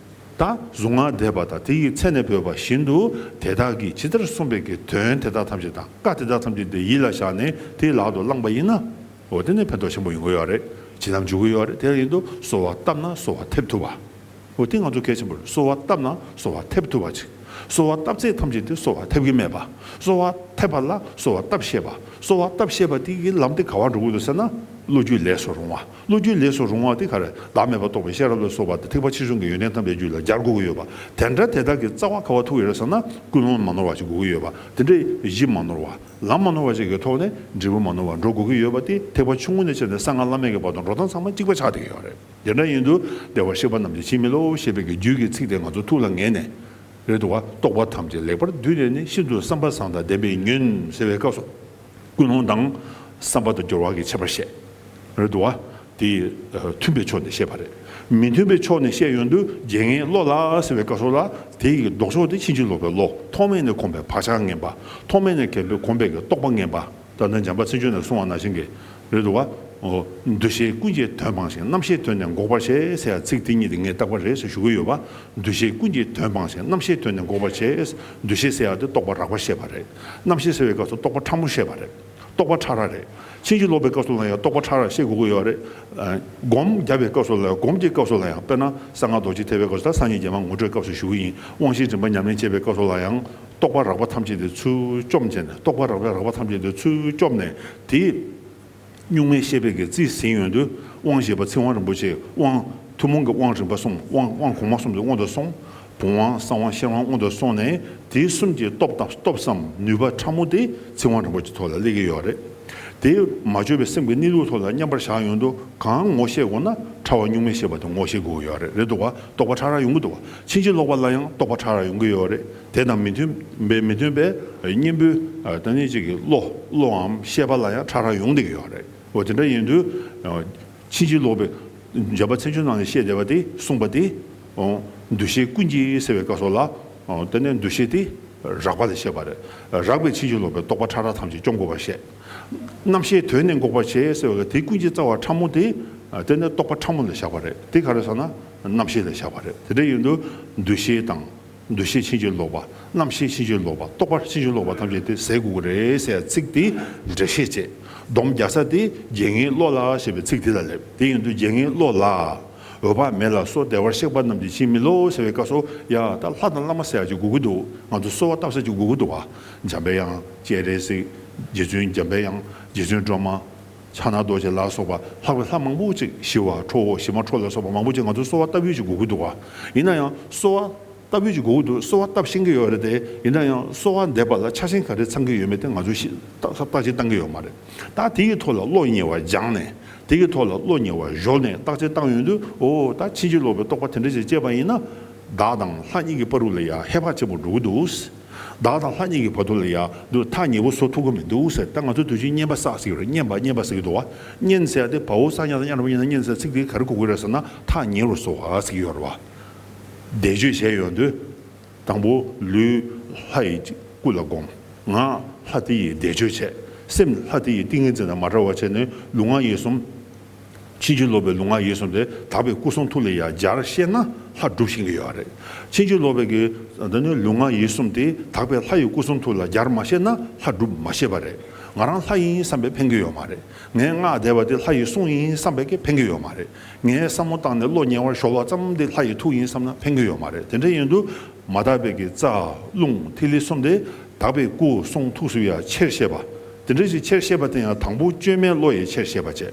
ད་གཟུངས་སྔགས་བཟླས་པ་དང་དེ་ཡི་མཚན་ནས་བོས་པ་བཞིན་དུ་དེ་དག་གིས་ཇི་ལྟར་གསུངས་པའི་གི་དོན་དེ་དག་ཐམས་ཅད་དང་བཀའ་དེ་དག་ཐམས་ཅད་དེ་ཡིད་ལ་བཞག་ནས་དེ་ལག་ཏུ་བླངས་པ་ཡིན་ན། འོ་དེ་ནས་ཕན་ཐོགས་ཆེན་པོ་ཡོང་གི་ཡོད་རེད། བྱིན་རླབས་འཇུག་གི་ཡོད་རེད། དེ་ཡིན་དུས་གསོལ་བ་བཏབ་ན་གསོལ་བ་ཐེབས་ཐུབ་པ། འོ་དེ་ང་ཚོ་གལ་ཆེན་པོ་རེད། གསོལ་བ་བཏབ་ན་གསོལ་བ་ཐེབས་ཐུབ་པ་ཅིག་གསོལ་བ་བཏབ་ཚད་ཐམས་ཅད་དེ་གསོལ་བ་ཐེབས་ཀྱི་མེད་པ། གསོལ་བ་ཐེབས་པ་ལ་གསོལ་བ་བཏབ་ཤེས་པ། གསོལ་བ་བཏབ་ཤེས་པ་དེ་གི་ལམ་དེ་ག་བར་འགྲོ་དགོས་འདུག་ཟེར་ན། བློ་རྒྱུད་ལས་སུ་རུང་བ། བློ་རྒྱུད་ལས་སུ་རུང་བ་དེ་ག་རེ། བདག་མེད་པ་རྟོགས་པའི་ཤེས་རབ་ལ་སོགས་པ་དང་ཐེག་པ་ཆེ་ཆུང་གི་ཡོན་ཏན་ཐམས་ཅད་རྒྱུད་ལ་སྦྱར་དགོས་ཀྱི་ཡོད་པ། དེ་འདྲ་དེ་དག་གི་རྩ་བ་ག་བ་ཐུག་ཡོད་རེད་ཟེར་ན། ཀུན་སློང་མ་ནོར་བ་ཞིག་དགོས་ཀྱི་ཡོད་པ། དེ་འདྲའི་གཞི་མ་ནོར་བ། ལམ་མ་ནོར་བ་ཞིག་གི་ཐོག་ནས་འབྲས་བུ་མ་ནོར་བ་འགྲོ་དགོས་ཀྱི་ཡོད་པ་དེ་ཐེག་པ་ཆུང་ངུ་ནས་བྱས་ནས་གསང་སྔགས་བླ་མེད་ཀྱི་བར་དུ་འགྲོ་སྟངས་ཚང་མ་གཅིག་པ་ཆགས་བསྡད་ཀྱི་ཡོད་རེད། དེ་འདྲ་ཡིན་དུས་བདེ་བར་གཤེགས་པ་རྣམས་ཀྱིས་བྱིན་མི་རློབ་ཞེས་པའི་གི་རྒྱུད་ཀྱི་ཚིག་དེ་ང་ཚོ་ཐུགས་ལ་ངེས་ནས། རེད་འདུག་བ། རྟོག་པ་ཐམས་ཅད་ལེགས་པར་བསྡུས་ནས་ནི། ཤིན་ཏུ་བསམ་པ་བཟང་དང་ལྡན་པས་ཉོན་ཟེར་བའི་སྐབས་སུ། ཀུན་སློང་དང་བསམ་པ་དང་སྦྱོར་བ་གི་ཁྱད་པར་བཤད། རེད་འདུག་བ། དེ་མཐུན་པའི་ཕྱོགས་ནས་བཤད་པ་རེད། མི་མཐུན་པའི་ཕྱོགས་ནས་བཤད་ཡོང་དུས་རྒྱལ་ངན་བློ་ལ་ཟེར་བའི་སྐབས་སུ་ལ། དེ་ཡི་ལྡོག་ཕྱོགས་དེ་ཕྱིན་ཅི་ལོག་པའི་བློ། ཐོག་མེད་ནས་གོམས་པའི་བག་ཆགས་ངན་པ། ཐོག་མེད་ནས་གོམས་པའི་གོམས་པའི་གི་རྟོག་པ་ངན་པ། ད་ལྟ་འཇམ་དཔལ་ཚིག་མཆོག་ནས་གསུངས་པ་ནང་བཞིན་གྱི། རེད་འདུག་བ། འོ། འདུ་ཤེས་ཀུན་གྱི་དོན་སྤངས་ཤིང་རྣམ་ཤེས་དོན་ནི་འགོག་པར་བྱེད་ཟེར་ཡ་ཚིག་དེ་གཉིས་དེ་ངས་རྟག་པར་རེད་ཟེར་ཞུ་གི་ཡོད་པ། འདུ་ཤེས་ཀུན་གྱི་དོན་སྤངས་ཤིང་རྣམ་ཤེས་དོན་ནི་འགོག་པར་བྱེད། འདུ་ཤེས་ཟེར་ཡ་དེ་རྟོག་པ་རགས་པ་བཤད་པ་རེད། རྣམ་ཤེས་ཟེར་བའི་སྐབས་སུ་རྟོག་པ་ཕྲ་མོ་བཤད་པ་རེད། རྟོག་པ་ཕྲ་རགས་རེད། ཕྱིན་ཅི་ལོག་པའི་སྐབས་སུ་ལ་ཡང་རྟོག་པ་ཕྲ་རགས་བཤད་དགོས་ཀྱི་ཡོད་རེད། ཨ། སྒོམ་རྒྱབ་པའི་སྐབས་སུ་ལ་ཡང་། སྒོམ་གྱི་སྐབས་སུ་ལ་ཡང་། དཔེར་ན་གསང་སྔགས་རྡོ་རྗེ་ཐེག་པའི་སྐབས་སུ། ད་སངས་རྒྱས་རྒྱ་མ་ངོ་སྤྲོད་སྐབས་སུ་ཞུ་གི་ཡིན། དབང་བཞིའི་རིམ་པ་ཉམས་ལེན་བྱེད་པའི་སྐབས་སུ་ལ་ཡང་། རྟོག་པ་རགས་པ་ཐམས་ཅད་དེ་ཚུར་བཅོམ་བྱས་ནས། རྟོག་པ་རགས་པའི་རགས་པ་ཐམས་ཅད་དེ་ཚུར་བཅོམ་ནས། དེ། གཉུག་མའི་ཤེས་པའི་གི་རྩིས་ཟིན་ཡོང་དུས། དབང་བཞི་པ་ཚིག་དབང་རིན་པོ་ཆེ། དབང་ཐུན་མོང་གི་དབང་རིམ་པ་གསུམ། དབང་དབང་གོང་མ་གསུམ་དེ་དབང་དུ་སོང་། བུམ་དབང་གསང་བ་ཤེར་དབང་དབང་དུ་སོང་ནས་དེ་གསུམ་གྱི་སྟོབས་དང་སྟོབས་སམ་ནུས་པ་ཕྲ་མོ་དེ་ཚིག་དབང་རིན་པོ་ཆེའི་ཐོག་ལ་སླེབས་ཀྱི་ཡོད་རེད། དེ་མ་བཅོས་པའི་སེམས་ཀྱི་གནས་ལུགས་ཐོག་ལ་མཉམ་པར་བཞག་ཡོང་དུས་གང་ངོ་ཤེས་དགོས་ན་ཕྲ་བ་གཉུག་མའི་ཤེས་པ་དེ་ངོ་ཤེས་དགོས་ཡོད་རེད། རེད་འདུག་བ། རྟོགས་པ་ཕྲ་རགས་ཡོང་གི་འདུག་བ། ཕྱིན་ཅི་ལོག་པ་ལ་ཡང་རྟོགས་པ་ཕྲ་རགས་ཡོང་གི་ཡོད་རེད། དེ་དང་མི་མཐུན་པའི་མི་མཐུན་པའི་གཉེན་པོའི་ད་ནི་ཅིག་གི་བློ་བློའམ་ཤེས་པ་ལ་ཡང་ཕྲ་རགས་ཡོང་བསྡད་ཀྱི་ཡོད་རེད། འོ་དེ་འདྲ་ཡིན་དུས། ཕྱིན་ཅི་ལོག་པའི་འཇམ་དཔལ་མཚན་བརྗོད་ནང་ནས་བཤད་བསྡད་པ་དེ་གསུངས་པ་དེ། འོ། འདུ་ཤེས་ཀུན་གྱི་ཟེར་བའི་སྐབས་སུ་ལ། འོ་དེ་ནས་འདུ་ཤེས་དེ་རགས་པ་ལ་བཤད་པ་རེད། རགས་པས་ཕྱིན་ཅི་ལོག་པའི་རྟོག་པ་ཕྲ་རགས་ཐམས་ཅད་བཅོམ་དགོས་པར་བཤད། རྣམ་ཤེས་དོན་ནི་འགོག་པར་བྱེད་ཟེར་བའི་དེ་ཀུན་གྱི་རྩ་བ་ཕྲ་མོ་དེ། དེ་ནས་རྟོག་པ་ཕྲ་མོ་ལ་བཞག་པ་རེད། དེ་ག་རེ་ཟེར་ན་རྣམ་ཤེས་ལ་བཞག་པ་རེད། དེ་འདྲ་ཡིན་དུས་འདུ་ཤེས་དང་། འདུ་ཤེས་ཕྱིན་ཅི་ལོག་པ། རྣམ་ཤེས་ཕྱིན་ཅི་ལོག་པ། རྟོག་པ་ཕྱིན་ཅི་ལོག་པ་ཐམས་ཅད་དེ་ཟད་དགོས་ཀྱི་རེད་ཟེར་ཚིག་དེ་འགྲེལ་བཤད་བྱས། སྡོམ་རྒྱག་ས་དེ་རྒྱལ་ངེས་བློ་ལ་ཞེས་པའི་ཚིག་དེ་ལ་སླེབས། དེ་ཡིན་དུས་རྒྱལ་ངེས་བློ་ལ། འོད་དཔག་མེད་ལ་སོགས་བདེ་བར་གཤེགས་པ་རྣམས་ཀྱིས་ཕྱིར་མི་སློབ་ཟེར་བའི་སྐབས་སུ་ཡ་ད་ལྷ་དང་བླ་མ་ཟེར་ཡ་ཅིག་དགོས་ཀྱི་འདུག་ང་ཚོ་གསོལ་བ་བཏབ་ས་ཅིག་དགོས་ཀྱི་འདུག་བ། འཇམ་པའི་དབྱངས་སྤྱན་རས་གཟིགས། རྗེ་བཙུན་འཇམ་པའི་དབྱངས། རྗེ་བཙུན་སྒྲོལ་མ། ཕྱག་ན་རྡོ་རྗེ་ལ་སོགས་པ་ལྷག་པའི་ལྷ་མང་པོ་ཅིག་ཞི་བ་ཁྲོ་བོ་ཞི་མ་ཁྲོ་ལ་སོགས་པ་མང་པོ་ཅིག་ང་ཚོ་གསོལ་བ་བཏབ་ཡུལ་ཅིག་དགོས་ཀྱི་འདུག་བ། ཡིན་ན་ཡང་གསོལ་བ་བཏབ་ཡུལ་ཅིག་དགོས་ཀྱི་འདུག་གསོལ་བ་བཏབ་ཤེས་ཀྱི་ཡོད་རེད་དེ། ཡིན་ན་ཡང་གསོལ་བ་འདེབས་པ་ལ་ཆ་ཤས་ག་རེ་ཚང་གི་ཡོད་མེད་དེ་ང་ཚོས་ཤེས་བརྟག་བརྟག་དཔྱད་བཏང་གི་ཡོད་མ་རེད། ད་དེ་ཡི་ཐོག་ལ་བློ་ཉེ་བར་སྦྱངས་ནས། དེ་གི་ཐོག་ལ་བློ་ཉེ་བར་གཞོལ་ནས་བརྟག་དཔྱད་བཏང་ཡོང་དུས། འོ་ད་ཕྱིན་ཅི་ལོག་པའི་རྟོག་པ་དེ་འདྲ་ཞིག་སྐྱེས་པ་ཡིན་ན། བདག་དང་ལྷ་གཉིས་ཀྱི་བར་དུ་ལ་ཡ་ཧེ་བག་ཆེན་པོ་འགྲོ་གི་འདུག་བདག་དང་ལྷ་གཉིས་ཀྱི་བར་དུ་ལ་ཡ་འདུག་ཐག་ཉེ་པོ་བཟོ་ཐུབ་ཀྱི་མི་འདུག་ཟེར། ད་ང་ཚོ་དུས་རྒྱུན་བསྙེན་པ་བསགས་ཟེར་གྱི་རེད། བསྙེན་པ་བསྙེན་པ་ཟེར་གྱི་འདུག་བ། བསྙེན་ཟེར་ཡ་དེ་བའོ་ས་ཉ་དང་ཉ་ར་བ་ཉི་ན་བསྙེན་ཟེར་ཚིག་དེ་ག་རེ་གོ་གི་རེད་ཟེར་ན་ཐག་ཉེ་རུ་བཟོ་བ་ཟེར་གྱི་ཡོད་རེད་བ། བཟླས་བརྗོད་བྱས་ཡོང་དུས། དང་པོ་ལུས་ལྷ་ཡི་སྐུ་ལ་བསྒོམ། ངག་ལྷ་དེ་ཡི་བཟླས་བརྗོད་བྱས། སེམས་ལྷ་དེ་ཡི་ཏིང་ངེ་འཛིན་དང་མ་བྲལ་བ་བྱས་ནས་ལུས་ངག་ཡིད་གསུམ། ཕྱིན་ཅི་ལོག་པའི་ལུས་ངག་ཡིད་གསུམ་དེ་དག་པའི་སྐུ་གསུང་ཐུགས་ལ་ཡ་སྦྱར་ཤེས་ན་ལྷ་སྒྲུབ་ཤེས་ཀྱི་ཡོད་རེད། ཕྱིན་ཅི་ལོག་པའི་གི་འདི་ནི་ལུས་ངག་ཡིད་གསུམ་དེ་དག་པའི་ལྷ་ཡི་སྐུ་གསུང་ཐུགས་ལ་སྦྱར་མ་ཤེས་ན་ལྷ་སྒྲུབ་མ་ཤེས་པ་རེད། ང་རང་ལྷ་ཡིན་བསམ་པས་ཕན་གྱི་ཡོད་མ་རེད། ངའི་སྔགས་བཟླས་པ་དེ་ལྷ་ཡི་གསུང་ཡིན་བསམ་པས་ཀྱི་ཕན་གྱི་ཡོད་མ་རེད། ངས་བསམ་བློ་བཏང་ནས་བློ་ཉེ་བར་གཞོལ་བ་ཙམ་དེ་ལྷ་ཡི་ཐུགས་ཡིན་བསམ་ན་ཕན་གྱི་ཡོད་མ་རེད། དེ་འདྲ་ཡིན་དུས་མ་དག་པའི་གི་རྩ་རླུང་ཐིག་ལེ་གསུམ་དེ་དག་པའི་སྐུ་གསུང་ཐུགས་སུ་ཡང་ཆེར་བཤད་པ། དེ་འདྲ་ཞིག་ཆེར་བཤད་པ་དེ་ཡང་དང་པོ་བཅོས་མའི་བློ་ཡིས་ཆེར་བཤད་པ་བྱས།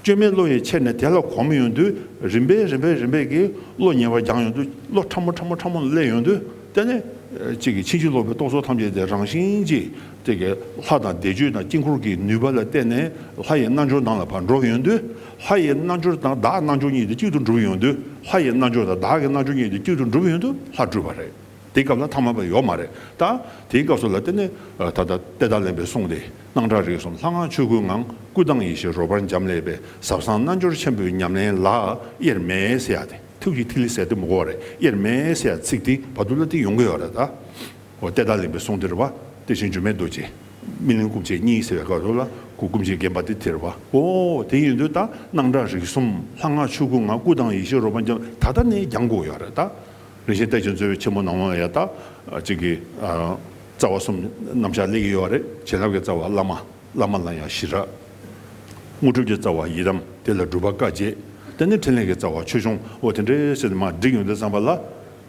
བཅོས་མའི་བློ་ཡིས་ཆེར་ནས་དེ་ལ་གོམས་ཡོང་དུས་རིམ་པས་རིམ་པས་རིམ་པས་ཀྱི་བློ་ཉེ་བར་སྦྱངས་ཡོང་དུས་བློ་ཕྲ་མོ་ཕྲ་མོ་ཕྲ་མོ་ལ་སླེབས་ཡོང་དུས་དེ་ནས་གཅིག་གི་ཕྱིན་ཅི་ལོག་པའི་རྟོག་ཚོགས་ཐམས་ཅད་དེ་རང་བཞིན་གྱིས། དེ་གའི་ལྷ་དང་བཟླས་བརྗོད་དང་དཀྱིལ་འཁོར་གྱི་ནུས་པ་ལ་བརྟེན་ནས་ལྷ་ཡི་རྣལ་འབྱོར་ནང་ལ་ཕར་འགྲོ་ཡོང་དུས། ལྷ་ཡི་རྣལ་འབྱོར་དང་བདག་རྣལ་འབྱོར་གཉིས་དེ་གཅིག་ཏུ་འགྲུབ་ཡོང་དུས། ལྷ་ཡི་རྣལ་འབྱོར་དང་བདག་གི་རྣལ་འབྱོར་གཉིས་དེ་གཅིག་ཏུ་འགྲུབ་ཡོང་དུས་ལྷ་གྲུབ་པ་རེད། དེའི་སྐབས་ལ་ཐ་མལ་པ་ཡོད་མ་རེད། ད་དེའི་སྐབས་སུ་ལ་དེ་ནི་ད་ལྟ་ཏེ་ད་ལེན་པའི་གསུང་དེ་སྣང་གྲགས་རིག་གསུམ་ལྷ་སྔགས་ཆོས་སྐུའི་ངང་། སྐུ་དང་ཡེ་ཤེས་རོལ་པར་འབྱམས་ཀླས་པའི། ཟབ་གསང་རྣལ་འབྱོར་ཆེན་པོའི་ཉམས་ལེན་ལ་དབྱེར་མེད་ཟེར་ཡ་དེ། ཐུགས་ཀྱི་ཐིག་ལེ་ཟེར་དེ་མི་གོ་བ་རེད། དབྱེར་མེད་ཟེར་ཡ་ཚིག་དེ་བར་དུ་ལ་དེ་ཡོང་གི་ཡོད་རེད་ད། འོ་ཏེ་ད་ལེན་པའི་གསུང་དེ་རེད་བ། དེ་བཞིན་སྒྱུ་མའི་རྡོ་རྗེ། སྨིན་གླིང་སྐུ་མཆེད་གཉིས་ཟེར་བའི་སྐབས་སུ་ལ་སྐུ་སྐུ་མཆེད་བརྒྱན་པ་དེ་དེ་རེད་བ། འོ་དེ་ཡིན་དུས་ད་སྣང་གྲགས་རིག་གསུམ་ལྷ་སྔགས་ཆོས་སྐུའི་ངང་། སྐུ་དང་ཡེ་ཤེས་རོལ་པར་འབྱམས། ད་ལྟ་ནས་སྦྱང་དགོས་ཡོད་རེད་ད། རིན་ཆེན་གཏེར་ཆེན་རྩ་བའི་ཆེན་མོ་ནང་ལ་ཡ་ད། གཅིག་གི་རྩ་བ་གསུམ་རྣམ་གཞག་སླེབས་ཀྱི་ཡོད་རེད། བྱིན་རླབས་ཀྱི་རྩ་བ་བླ་མ། བླ་མ་ལ་ཡང་ཞི་རགས། དངོས་གྲུབ་ཀྱི་རྩ་བ་ཡི་དམ། དེ་ལ་སྒྲུབ་པ་བཀའ་བརྒྱད། དེ་ནས་ཕྲིན་ལས་ཀྱི་རྩ་བ་ཆོས་སྐྱོང་། འོ་དེ་འདྲའི་ཟེར་ནས་མར་བསྒྲིགས་ཡོང་དུས་ཙམ་པ་ལ།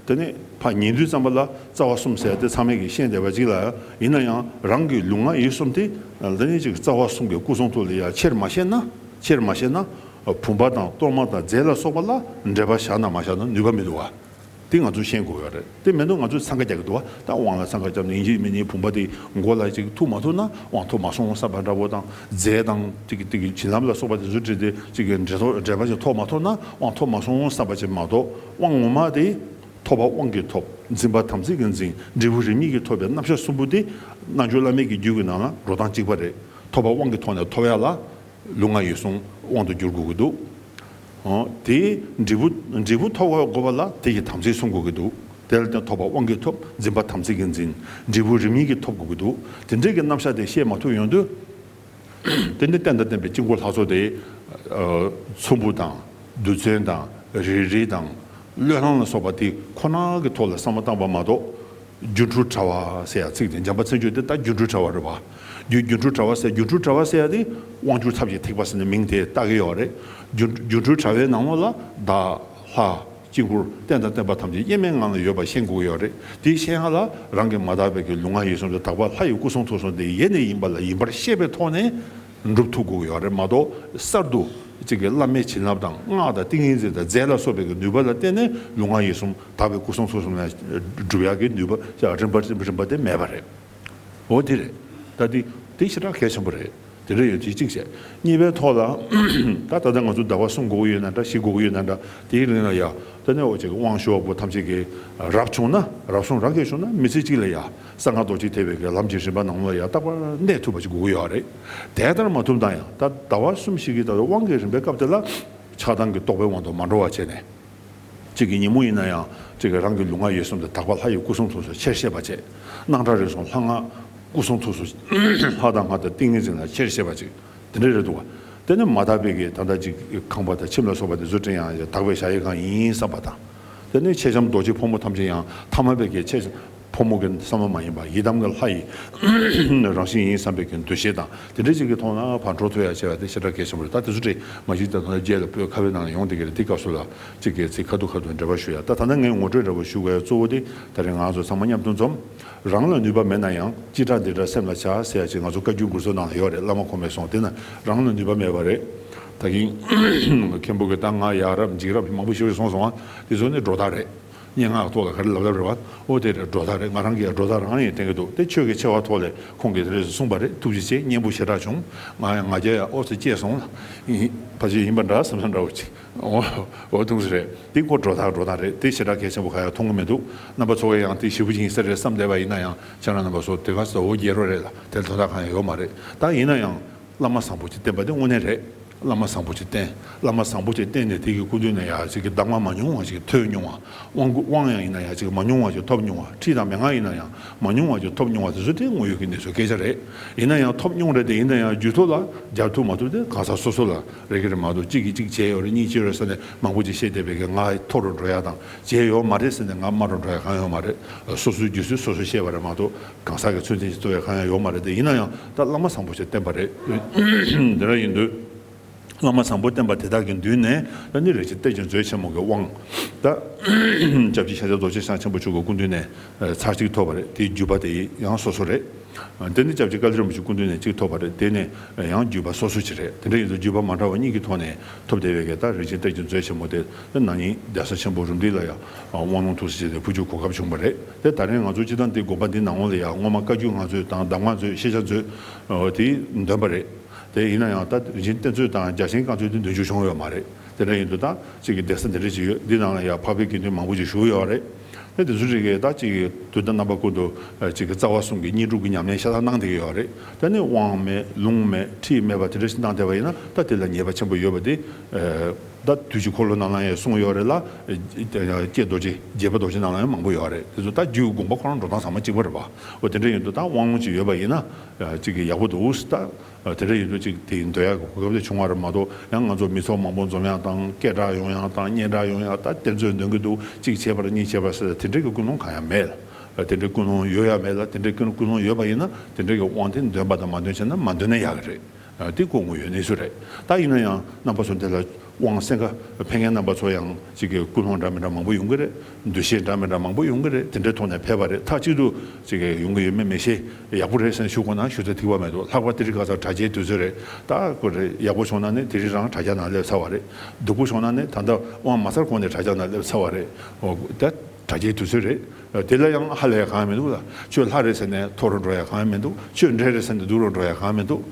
དེ་ནས་ཕར་ཉན་དུས་ཙམ་པ་ལ་རྩ་བ་གསུམ་ཟེར་དེ་ཚང་མས་ཀྱིས་ཤེས་བསྡད་པ་ཅིག་ལ། ཡིན་ན་ཡང་རང་གི་ལུས་ངག་ཡིད་གསུམ་དེ་འདི་ནས་ཅིག་རྩ་བ་གསུམ་གྱི་སྐུ་གསུང་ཐུགས་ལ་ཡ་ཆེར་མ་ཤེས་ན། ཆེར་མ་ཤེས་ན། བུམ་པ་དང་གཏོར་མ་དང་རྫས་ལ་སོགས་པ་ལ་འབྲེལ་བ་བཞག་ན་མ་བཞག་ན་ནུས་པ་མི་འདུག་བ། དེ་ང་ཚོས་ཤེས་དགོས་ཡོད་རེད། དེ་མེད་དུས་ང་ཚོས་འཚང་ཁ་རྒྱག་གི་འདུག་བ། ད་དབང་ལ་འཚང་ཁ་བརྒྱབ་ནས་ཡིན་གཅིག་མིན་གཉིས་བུམ་པ་དེ་མགོ་ལ་ཅིག་ཐུག་མ་ཐུབ་ན་དབང་ཐོབ་མ་སོང་བསམ་པ་འདྲ་པོ་དང་། རྫས་དང་དེ་གི་དེ་གི་བྱིན་རླབས་ལ་སོགས་པ་དེ་ཚོ་བྲིས་ཏེ་ཅིག་གི་འབྲེལ་ཐོག་འབྲེལ་པ་ཅིག་ཐོབ་མ་ཐུབ་ན་དབང་ཐོབ་མ་སོང་བསམ་པ་ཅིག་མ་གཏོགས། དབང་ངོ་མ་དེ་ཐོབ་པ་དབང་གིས་ཐོབ། འཛིན་པ་དམ་ཚིག་གིས་འཛིན། འབྲས་བུ་རིམ་གཉིས་ཀྱིས་ཐོབ་པའི་རྣམ་གཞག་གསུམ་པོ་དེ་རྣལ་འབྱོར་བླ་མེད་ཀྱི་རྒྱུད་ཀྱི་ནང་ལ་འགྲོ་སྟངས་གཅིག་པ་རེད། ཐོབ་པ་དབང་གི་ཐོག་ནས་ཐོབ་ཡ་ལ། ལུས་ངག་ཡིད་གསུམ་དབང་དུ་འགྱུར་དགོས་ཀྱི་འདུག་འོ། དེའི་འབྲས་བུ་འབྲས་བུ་ཐོབ་དགོས་པ་ལ་དེ་ཡི་དམ་ཚིག་སྲུང་དགོས་ཀྱི་འདུག་དེ་ལ་བརྟེན་ཐོབ་པ་དབང་གིས་ཐོབ། འཛིན་པ་དམ་ཚིག་གིས་འཛིན། འབྲས་བུ་རིམ་གཉིས་ཀྱིས་ཐོབ་དགོས་ཀྱི་འདུག་དེ་འདྲའི་གི་རྣམ་གཞག་དེ་ཤེས་མ་ཐུབ་ཡོང་དུས། དེ་ནི་རྟེན་དང་བརྟེན་པའི་དཀྱིལ་འཁོར་ལྷ་ཚོགས་དེ། ཚོམ་བུ་དང་། རྡུལ་ཚོན་དང་། རིལ་རིལ་དང་། བློས་བསླང་ལ་སོགས་པ་དེ་ཁོ་ན་གི་ཐོག་ལ་བསམ་བློ་བཏང་པ་མ་གཏོགས། སྒྱུ་འཕྲུལ་དྲ་བ་ཟེར་ཡ་ཚིག་དེ་འཇམ་དཔལ་མཚན་བརྗོད་དེ་ད་སྒྱུ་འཕྲུལ་དྲ་བ་རེད་བ། སྒྱུ་སྒྱུ་འཕྲུལ་དྲ་བ་ཟེར། སྒྱུ་འཕྲུལ་དྲ་བ་ཟེར་ཡ་དེ་དབང་སྒྱུར་ཐབས་ཀྱི་ཐེག་པ་ཟེར་ནས་མིང་དེ་བཏགས་ཀྱི་ཡོད་རེད། སྒྱུ་སྒྱུ་འཕྲུལ་དྲ་བའི་ནང་ལོགས་ལ་བདག་ལྷ་དཀྱིལ་འཁོར་རྟེན་དང་བརྟེན་པ་ཐམས་ཅད་དབྱེར་མེད་ངང་ལ་ཡོད་པ་ཤེས་དགོས་ཀྱི་ཡོད་རེད། དེ་ཤེས་ཡ་ལ་རང་གི་མ་དག་པའི་གི་ལུས་ངག་ཡིད་གསུམ་དེ་དག་པ་ལྷ་ཡི་སྐུ་གསུང་ཐུགས་གསུམ་དེ་ཡེ་ནས་ཡིན་པ་ལ་ཡིན་པར་ཤེས་པའི་ཐོག་ནས་འགྲུབ་ཐུབ་དགོས་ཀྱི་ཡོད་རེད་མ་གཏོགས་གསར་དུ། གཅིག་གི་བླ་མའི་བྱིན་རླབས་དང་སྔགས་དང་ཏིང་ངེ་འཛིན་དང་རྫས་ལ་སོགས་པའི་གི་ནུས་པ་ལ་བརྟེན་ནས་ལུས་ངག་ཡིད་གསུམ་དག་པའི་སྐུ་གསུང་ཐུགས་གསུམ་ལ་སྒྲུབ་ཡག་གི་ནུས་པ་རིམ་པ་རིམ་པ་དེ་མེད་པ་རེད། འོ་དེ་རེད། ད་དེ་དེ་ཞེ་དྲག་གལ་ཆེན་པོ་རེད། དེ་འདྲ་ཡོད་དེ་གཅིག་བྱས། གཉིས་པའི་ཐོག་ལ། ད་ད་ལྟ་ང་ཚོ་ཟླ་བ་གསུམ་འགོར་གི་ཡོད་ན་འདྲ་བཞི་འགོར་གི་ཡོད་ན་འདྲ་དེའི་རིང་ལ་ཡ། ད་ནས་འོ་ཅིག་དབང་ཞུ་བ་པོ་ཐམས་ཅད་ཀྱིས་རབ་བྱུང་ན་རབ་གསུང་རབ་རྒྱས་བྱུང་ན་མི་ཚེ་གཅིག་ལ་ཡ། གསང་སྔགས་རྡོ་རྗེ་ཐེག་པའི་གི་ལམ་གྱི་རིམ་པ་ནང་ལ་ཡ་རྟག་པར་གནས་ཐུབ་པ་ཅིག་དགོས་ཀྱི་ཡོད་རེད། དེ་ལྟར་མ་ཐུབ་ན་ཡང་ད་ཟླ་བ་གསུམ་ཞིག་གི་ད་དབང་གི་རིམ་པའི་སྐབས་དེ་ལ་ཆགས་སྡང་གི་རྟོག་པའི་དབང་དུ་མ་འགྲོ་བ་བྱས་ནས། གཅིག་གི་ཉིན་མོ་ཡིན་ན་ཡང་གཅིག་གི་རང་གི་ལུས་ངག་ཡིད་གསུམ་དུ་དག་པ་ལྷ་ཡི་སྐུ་གསུང་ཐུགས་སུ་ཆེར་བཤད་པ་བྱས། སྣང་གྲགས་རིག་གསུམ་ལྷ་སྔགས་སྐུ་གསུང་ཐུགས་སུ་ལྷ་དང་སྔགས་དང་ཏིང་ངེ་འཛིན་ལ་ཆེར་བཤད་པ་ཅིག་དེ་འདྲ་རེད་འདུག་བ། དེ་ནི་མ་དག་པའི་གི་ད་ལྟ་ཅིག་ཁང་པ་དང་ཁྱིམ་ལ་སོགས་པ་དེ་ཚོ་སྤྲད་ཡང་དག་པའི་ཞག་ཡི་གང་ཡིན་བསམ་པ་དང་། དེ་ནི་མཆེད་ལྕམ་རྡོ་རྗེ་ཕོ་མོ་ཐམས་ཅད་ཡང་ཐ་མལ་པའི་གི་མཆེད་ཕོ་མོ་གི་བསམ་བློ་མ་ཡིན་པ་ཡི་དམ་གྱི་ལྷ་ཡི་རང་བཞིན་ཡིན་བསམ་པའི་གི་འདུ་ཤེས་དང་དེ་འདྲ་ཅིག་གི་ཐོག་ན་ཕར་འགྲོ་ཐུབ་ཡ་བྱས་པ་དེ་ཞེ་དྲག་གལ་ཆེན་པོ་རེད། ད་དེ་ཚོ་བྲིས་མ་གཞི་ད་དུང་རྗེས་ལ་པོད་ཁ་བའི་ནང་ལ་ཡོང་བསྡད་ཀྱི་རེད། དེ་སྐབས་སུ་ལ་གཅིག་གི་ཚིག་ཁ་ཐུག་ཁ་ཐུག་འགྲེལ་པ་ཞུ་ཡ། ད་ད་ལྟ་ངས་ངོ་སྤྲོད་འདྲ་པོ་ཞུ་དགོས་ཡ་གཙོ་བོ་དེ་ད་རེས་ང་ཚོ་ཚང་མ་མཉམ་དུ་འཛོམས། རང་ལ་ནུས་པ་མེད་ན་ཡང་ཅི་དྲག་འདི་འདྲ་སེམས་ལ་བྱ་ཟེར་ཡ་ཅིག་ང་ཚོ་བཀའ་བརྒྱུད་མགུར་མཚོ་ནང་ལ་ཡོད་རེད། བླ་མ་ཁོ་མོས་གསུངས་དེ་ན་རང་ལ་ནུས་པ་མེད་པ་རེད། ད་གིན་མཁན་པོ་གི་ད་ང་ཡ་རབས་འཇིགས་རབས་མང་པོ་ཞིག་གསུངས་སོང་ང་། དེ་ཚོ་ནི་སྒྲོ་བཏགས་རེད། སྙན་ངག་ཐོག་ལ་ག་རེ་ལབ་ལབ་རེད་བ། ཨོ་དེ་རེད། སྒྲོ་བཏགས་རེད། ང་རང་གིས་ཡང་སྒྲོ་བཏགས་རང་ཡིན་དྲན་གྱི་འདུག་དེ་ཆོས་ཀྱི་ཆེ་བ་ཐོག་ལས་ཁོང་གིས་དེ་རེས་གསུངས་པ་རེད། ཐུགས་རྗེ་ཆེ། སྙན་པོ་ཞེ་དྲག་བྱུང་། ང་ཡང་ང་རྒྱལ་ཡང་ཨོ་ཙི་སྐྱེས་སོང་ལ། ཡིན་ཕལ་ཆེར་ཡིན་པ་འདྲ་བསམ་བསམ་འདྲ་བོ་ཅིག་ཨོ་ཨོ་ཐུགས་སུ་རེད། དེ་ཁོ་སྒྲོ་བཏགས་སྒྲོ་བཏགས་རེད། དེ་ཞེ་དྲག་གལ་ཆེན་པོ་ག་ཡང་མཐོང་གི་མི་འདུག་རྣམ་པ་ཚོ་གས་ཡང་དེ་ཞེ་པོ་ཅིག་ཡིན་ས་རེད་བསམ་བསྡད་པ་ཡིན་ན་ཡང་ཁྱེད་རང་རྣམ་པ་ཚོ་དེ་ག་ས་འོ་རྒྱལ་རོ་རེད་ལ་དེར་དོན་དག་གང་ཡང་ཡོད་མ་རེད། ད་ཡིན་ན་ཡང་། བླ་མ་བཟང་པོ་ཅིག་བསྟེན་པ་དེ་དངོས་གནས་རེད། བླ་མ་བཟང་པོ་ཅིག་བསྟེན། བླ་མ་བཟང་པོ་ཅིག་བསྟེན་ནས་དེ་གི་སྐུ་མདུན་ནས་ཡ་ཅིག་གི་གདམས་ངག་མ་ཉུང་བ་ཅིག་ཐོས་མྱོང་བ། དབང་དབང་ཡང་ཡིན་ན་ཡ་ཅིག་མ་ཉུང་བ་ཅིག་ཐོབ་མྱོང་བ། ཁྲིད་དང་མན་ངག་ཡིན་ན་ཡང་མ་ཉུང་བ་ཅིག་ཐོབ་མྱོང་བ་དེ་ཚོ་དེ་དངོས་ཡོད་ཀྱི་གནས་ཚུལ་སྐད་ཆ་རེད། ཡིན་ན་ཡང་ཐོབ་མྱོང་རེད་དེ་ཡིན་ན་ཡང་རྒྱུད་ཐོག་ལ་རྒྱབ་ཐུབ་མ་ཐུབ་དེ་གང་ཟག་སོ་སོ་ལ་རེ་གི་རེད་མ་གཏོགས་གཅིག་གིས་གཅིག་བྱས་ཡོད་རེད། གཉིས་བྱས་ཡོད་རེད་ཟེར་ནས་མང་པོ་ཅིག་བཤད་བསྡད་པའི་གི་ང་མཐོ་རུ་འགྲོ་ཡ་དང་བྱས་ཡོད་མ་རེད་ཟེར་ནས་ང་དམའ་རུ་འགྲོ་ཡ་གང་ཡོད་མ་རེད། སོ་སོའི་རྒྱུད་ཚོད་སོ་སོས་ཤེས་པ་རེད་མ་གཏོགས། གང་ཟག་གི་ཚོད་འཛིན་གྱི་རྩོལ་བའི་གང་ཡང་ཡོད་མ་རེད་དེ། ཡིན་ན་ཡང་ད་བླ་མ་བཟང་པོ་ཞིག་བསྟེན་པ་རེད། དེ་འདྲ་ཡིན་དུས། བླ་མ་བཟང་པོ་བསྟེན་པ་དེ་དག་གི་མདུན་ནས་ད་ནི་རིན་ཆེན་གཏེར་གྱི་མཛོད་ཆེན་མོ་གི་དབང་། ད་སྐྱབས་རྗེ་ཤཱཀྱ་རྡོ་རྗེ་འཆང་ཆེན་པོ་མཆོག་གི་སྐུ་མདུན་ནས་ཚར་གཅིག་ཐོབ་པ་རེད། དེའི་བརྒྱུད་པ་དེ་ཡང་སོ་སོ་རེད། དེ་ནི་སྐྱབས་རྗེ་བཀའ་བློན་རིན་པོ་ཆེའི་སྐུ་མདུན་ནས་གཅིག་ཐོབ་པ་རེད། དེ་ནས་ཡང་བརྒྱུད་པ་སོ་སོ་ཅིག་རེད། དེ་འདྲ་ཡིན་དུས་བརྒྱུད་པ་མ་འདྲ་བ་གཉིས་ཀྱི་ཐོག་ནས་ཐོབ་བསྡད་པའི་གི་ད་རིན་ཆེན་གཏེར་གྱི་མཛོད་ཆེན་མོ་དེ་ན་ནིང་གདན་ས་ཆེན་པོ་རུམ་བཏེག་ལ་ཡང་དབང་ལུང་ཐུགས་སྲས་བྱས་ནས་ཕུལ་རྒྱུའི་གོ་སྐབས་བྱུང་བ་རེད། དེ་ད་རིང་ང་ཚོ་སྤྱི་བཏང་འདི་དགོན་པ་འདི་ནང་ལོགས་ལ་ཡང་སྔོན་མ་བཀའ་བརྒྱུད་བསྔགས་མཛོད་དང་གདམས་ངག་མཛོད་ཤེས་བྱ་མཛོད་དེ་འདོན་པ་རེད། དེ་ཡིན་ན་ཡང་ད་རིན་ཆེན་གཏེར་མཛོད་དང་རྒྱ་ཆེན་བཀའ་མཛོད་དེ་འདོན་རྒྱུ་བྱུང་ཡོད་མ་རེད། དེ་འདྲ་ཡིན་དུས་ད་གཅིག་གི་གདན་ས་འདི་འདྲ་ཅིག་ཡོད། འདི་ནང་ལ་ཡང་འཕགས་པའི་དགེ་འདུན་མང་པོ་ཅིག་བཞུགས་ཡོད་རེད། དེ་དེ་ཚོ་རིགས་ཀྱིས་ད་གཅིག་གི་དུས་དང་རྣམ་པ་ཀུན་ཏུ་གཅིག་གི་རྩ་བ་གསུམ་གྱི་དངོས་གྲུབ་ཀྱི་ཉམས་ལེན་ཤ་སྟག་གནང་བསྡད་ཀྱི་ཡོད་རེད། ད་ནི་དབང་མེད་ལུང་མེད་ཁྲིད་མེད་པ་དེ་འདྲ་ཞིག་གནང་བསྡད་པ་ཡིན་ན་ད་དེ་ལ་ཉེས་པ་ཆེན་པོ་ཡོད་པ་དེ། ད་དུས་ཀྱི་འཁོར་ལོ་ནང་ལ་ཡང་གསུངས་ཡོད་རེད་ལ། ཀྱེ་རྡོ་རྗེ་རྒྱལ་བ་རྡོ་རྗེ་ནང་ལ་ཡང་མང་པོ་ཡོད་རེད། དེ་ཚོ་ད་རྒྱུད་དགོངས་པ་ཁོ་རང་འགྲོ་སྟངས་ཚང་མ་གཅིག་པ་རེད་པ། འོ་དེ་འདྲ་ཡིན་དུས་ད་དབང་ལུང་ཅིག་ཡོད་པ་ཡིན་ན་གཅིག་གི་ཡག་པོ་འདུག་ད། དེ་འདྲ་ཡིན་དུས་ཅིག་དེ་འདོན་ཡག་གི་གོ་སྐབས་དེ་བྱུང་བ་རེད་མ་གཏོགས། ཡང་ང་ཚོ་མི་ཚོགས་མང་པོ་འཛོམས་ཡག་དང་སྐད་གྲགས་ཡོང་ཡག་དང་སྙན་གྲགས་ཡོང་ཡག་ད་གཏེར་མཛོད་འདོན་གྱི་འདུག་གཅིག་བྱས་པ་རེད་གཉིས་བྱས་པ་རེད་ཟེར་དེ་འདྲ་གི་ཀུན་སློང་གང་ཡང་མེད་ལ། དེ་འདྲའི་ཀུན་སློང་ཡོད་ཡ་མེད་ལ། དེ་འདྲའི་ཀུན་ཀུན་སློང་ཡོད་པ་ཡིན་ན་དེ་འདྲ་གི་དབང་དེ་འདོན་པ་དང་མ་འདོན་བྱས་ན་མ་འདོན་ན་ཡག་གི་རེད། དེ་ཁོ་དངོས་ཡོད་གནས་ཚུལ་རེད། ད་ཡིན་ན་ཡང་རྣམ་པ་ཚོ་འདི་ལ་དབང་གསན་ཁ་ཕེབས་མཁན་རྣམ་པ་ཚོ་ཡང་གཅིག་གི་ཀུན་སློང་འདྲ་མི་འདྲ་མང་པོ་ཡོང་གི་རེད། འདུ་ཤེས་འདྲ་མི་འདྲ་མང་པོ་ཡོང་གི་རེད། དེ་འདྲའི་ཐོག་ནས་ཕེབས་པ་རེད། མཐའ་གཅིག་ཏུ་གཅིག་གི་ཡོང་གི་ཡོད་མེད་མི་ཤེས། ཡག་པོ་རེད་ཟེར་ནས་ཞུ་དགོས་ན་ཞུ་ས་ཐིག་པ་མི་འདུག་ལྷག་པར་དེ་རིང་ཁ་སང་དྲ་རྒྱའི་དུས་ཚོད་རེད། ད་ཁོ་རེ་ཡག་པོ་བྱུང་ན་ནི་དེ་རིང་རང་དྲ་རྒྱ་ནང་སླེབས་ཚར་བ་རེད། སྡུག་པོ་བྱུང་ན་ནི་ད་ལྟ་དབང་མ་ཚར་གོང་ནས་དྲ་རྒྱ་ནང་སླེབས་ཚར་བ་རེད། འོ་ད། དྲ་རྒྱའི་དུས་ཚོད་རེད། དེ་ལ་ཡང་ཧ་ལས་ཡ་གང་ཡང་མི་འདུག་ལ། ཁྱོད་ལྷ་རེད་ཟེར་ནས་མཐོ་རུ་འགྲོ་ཡ་གང་ཡང་མི་འདུག་ཁྱོད་འདྲེ་རེད་ཟེར་ནས་སྡུག་རུ་འགྲོ་ཡ་གང་ཡང་མི་འདུག་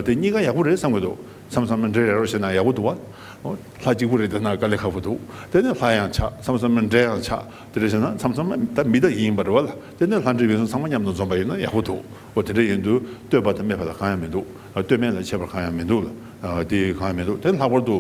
དེ་གཉིས་ཀ་ཡག་པོ་རེད་བསམ་གི་འདུག་མཚམས་མཚམས་འདྲེ་རེད་རོ་བྱས་ན་ཡག་པོ་འདུག་བ། ལྷ་གཅིག་པུ་རེད་བསྡད་ན་དཀའ་ལས་ཁག་པོ་འདུག་དེ་ནས་ལྷ་ཡང་ཆགས། མཚམས་མཚམས་འདྲེ་ཡང་ཆགས། དེ་འདྲ་བྱས་ན་མཚམས་མཚམས་ད་མི་ད་ཡིན་པ་རེད་བ་ལ། དེ་ནས་ལྷ་འདྲེ་ཡོད་ཚད་ཚང་མ་མཉམ་དུ་འཛོམས་པ་ཡིན་ན་ཡག་པོ་འདུག་འོ་དེ་འདྲ་ཡིན་དུས་བསྟོད་པ་དང་སྨད་པ་ལ་གང་ཡང་མི་འདུག་བསྟོད་སྨད་ལ་ཁྱད་པར་གང་ཡང་མི་འདུག་ལ། དེ་གང་ཡང་མི་འདུག་དེ་ལྷག་པར་དུ།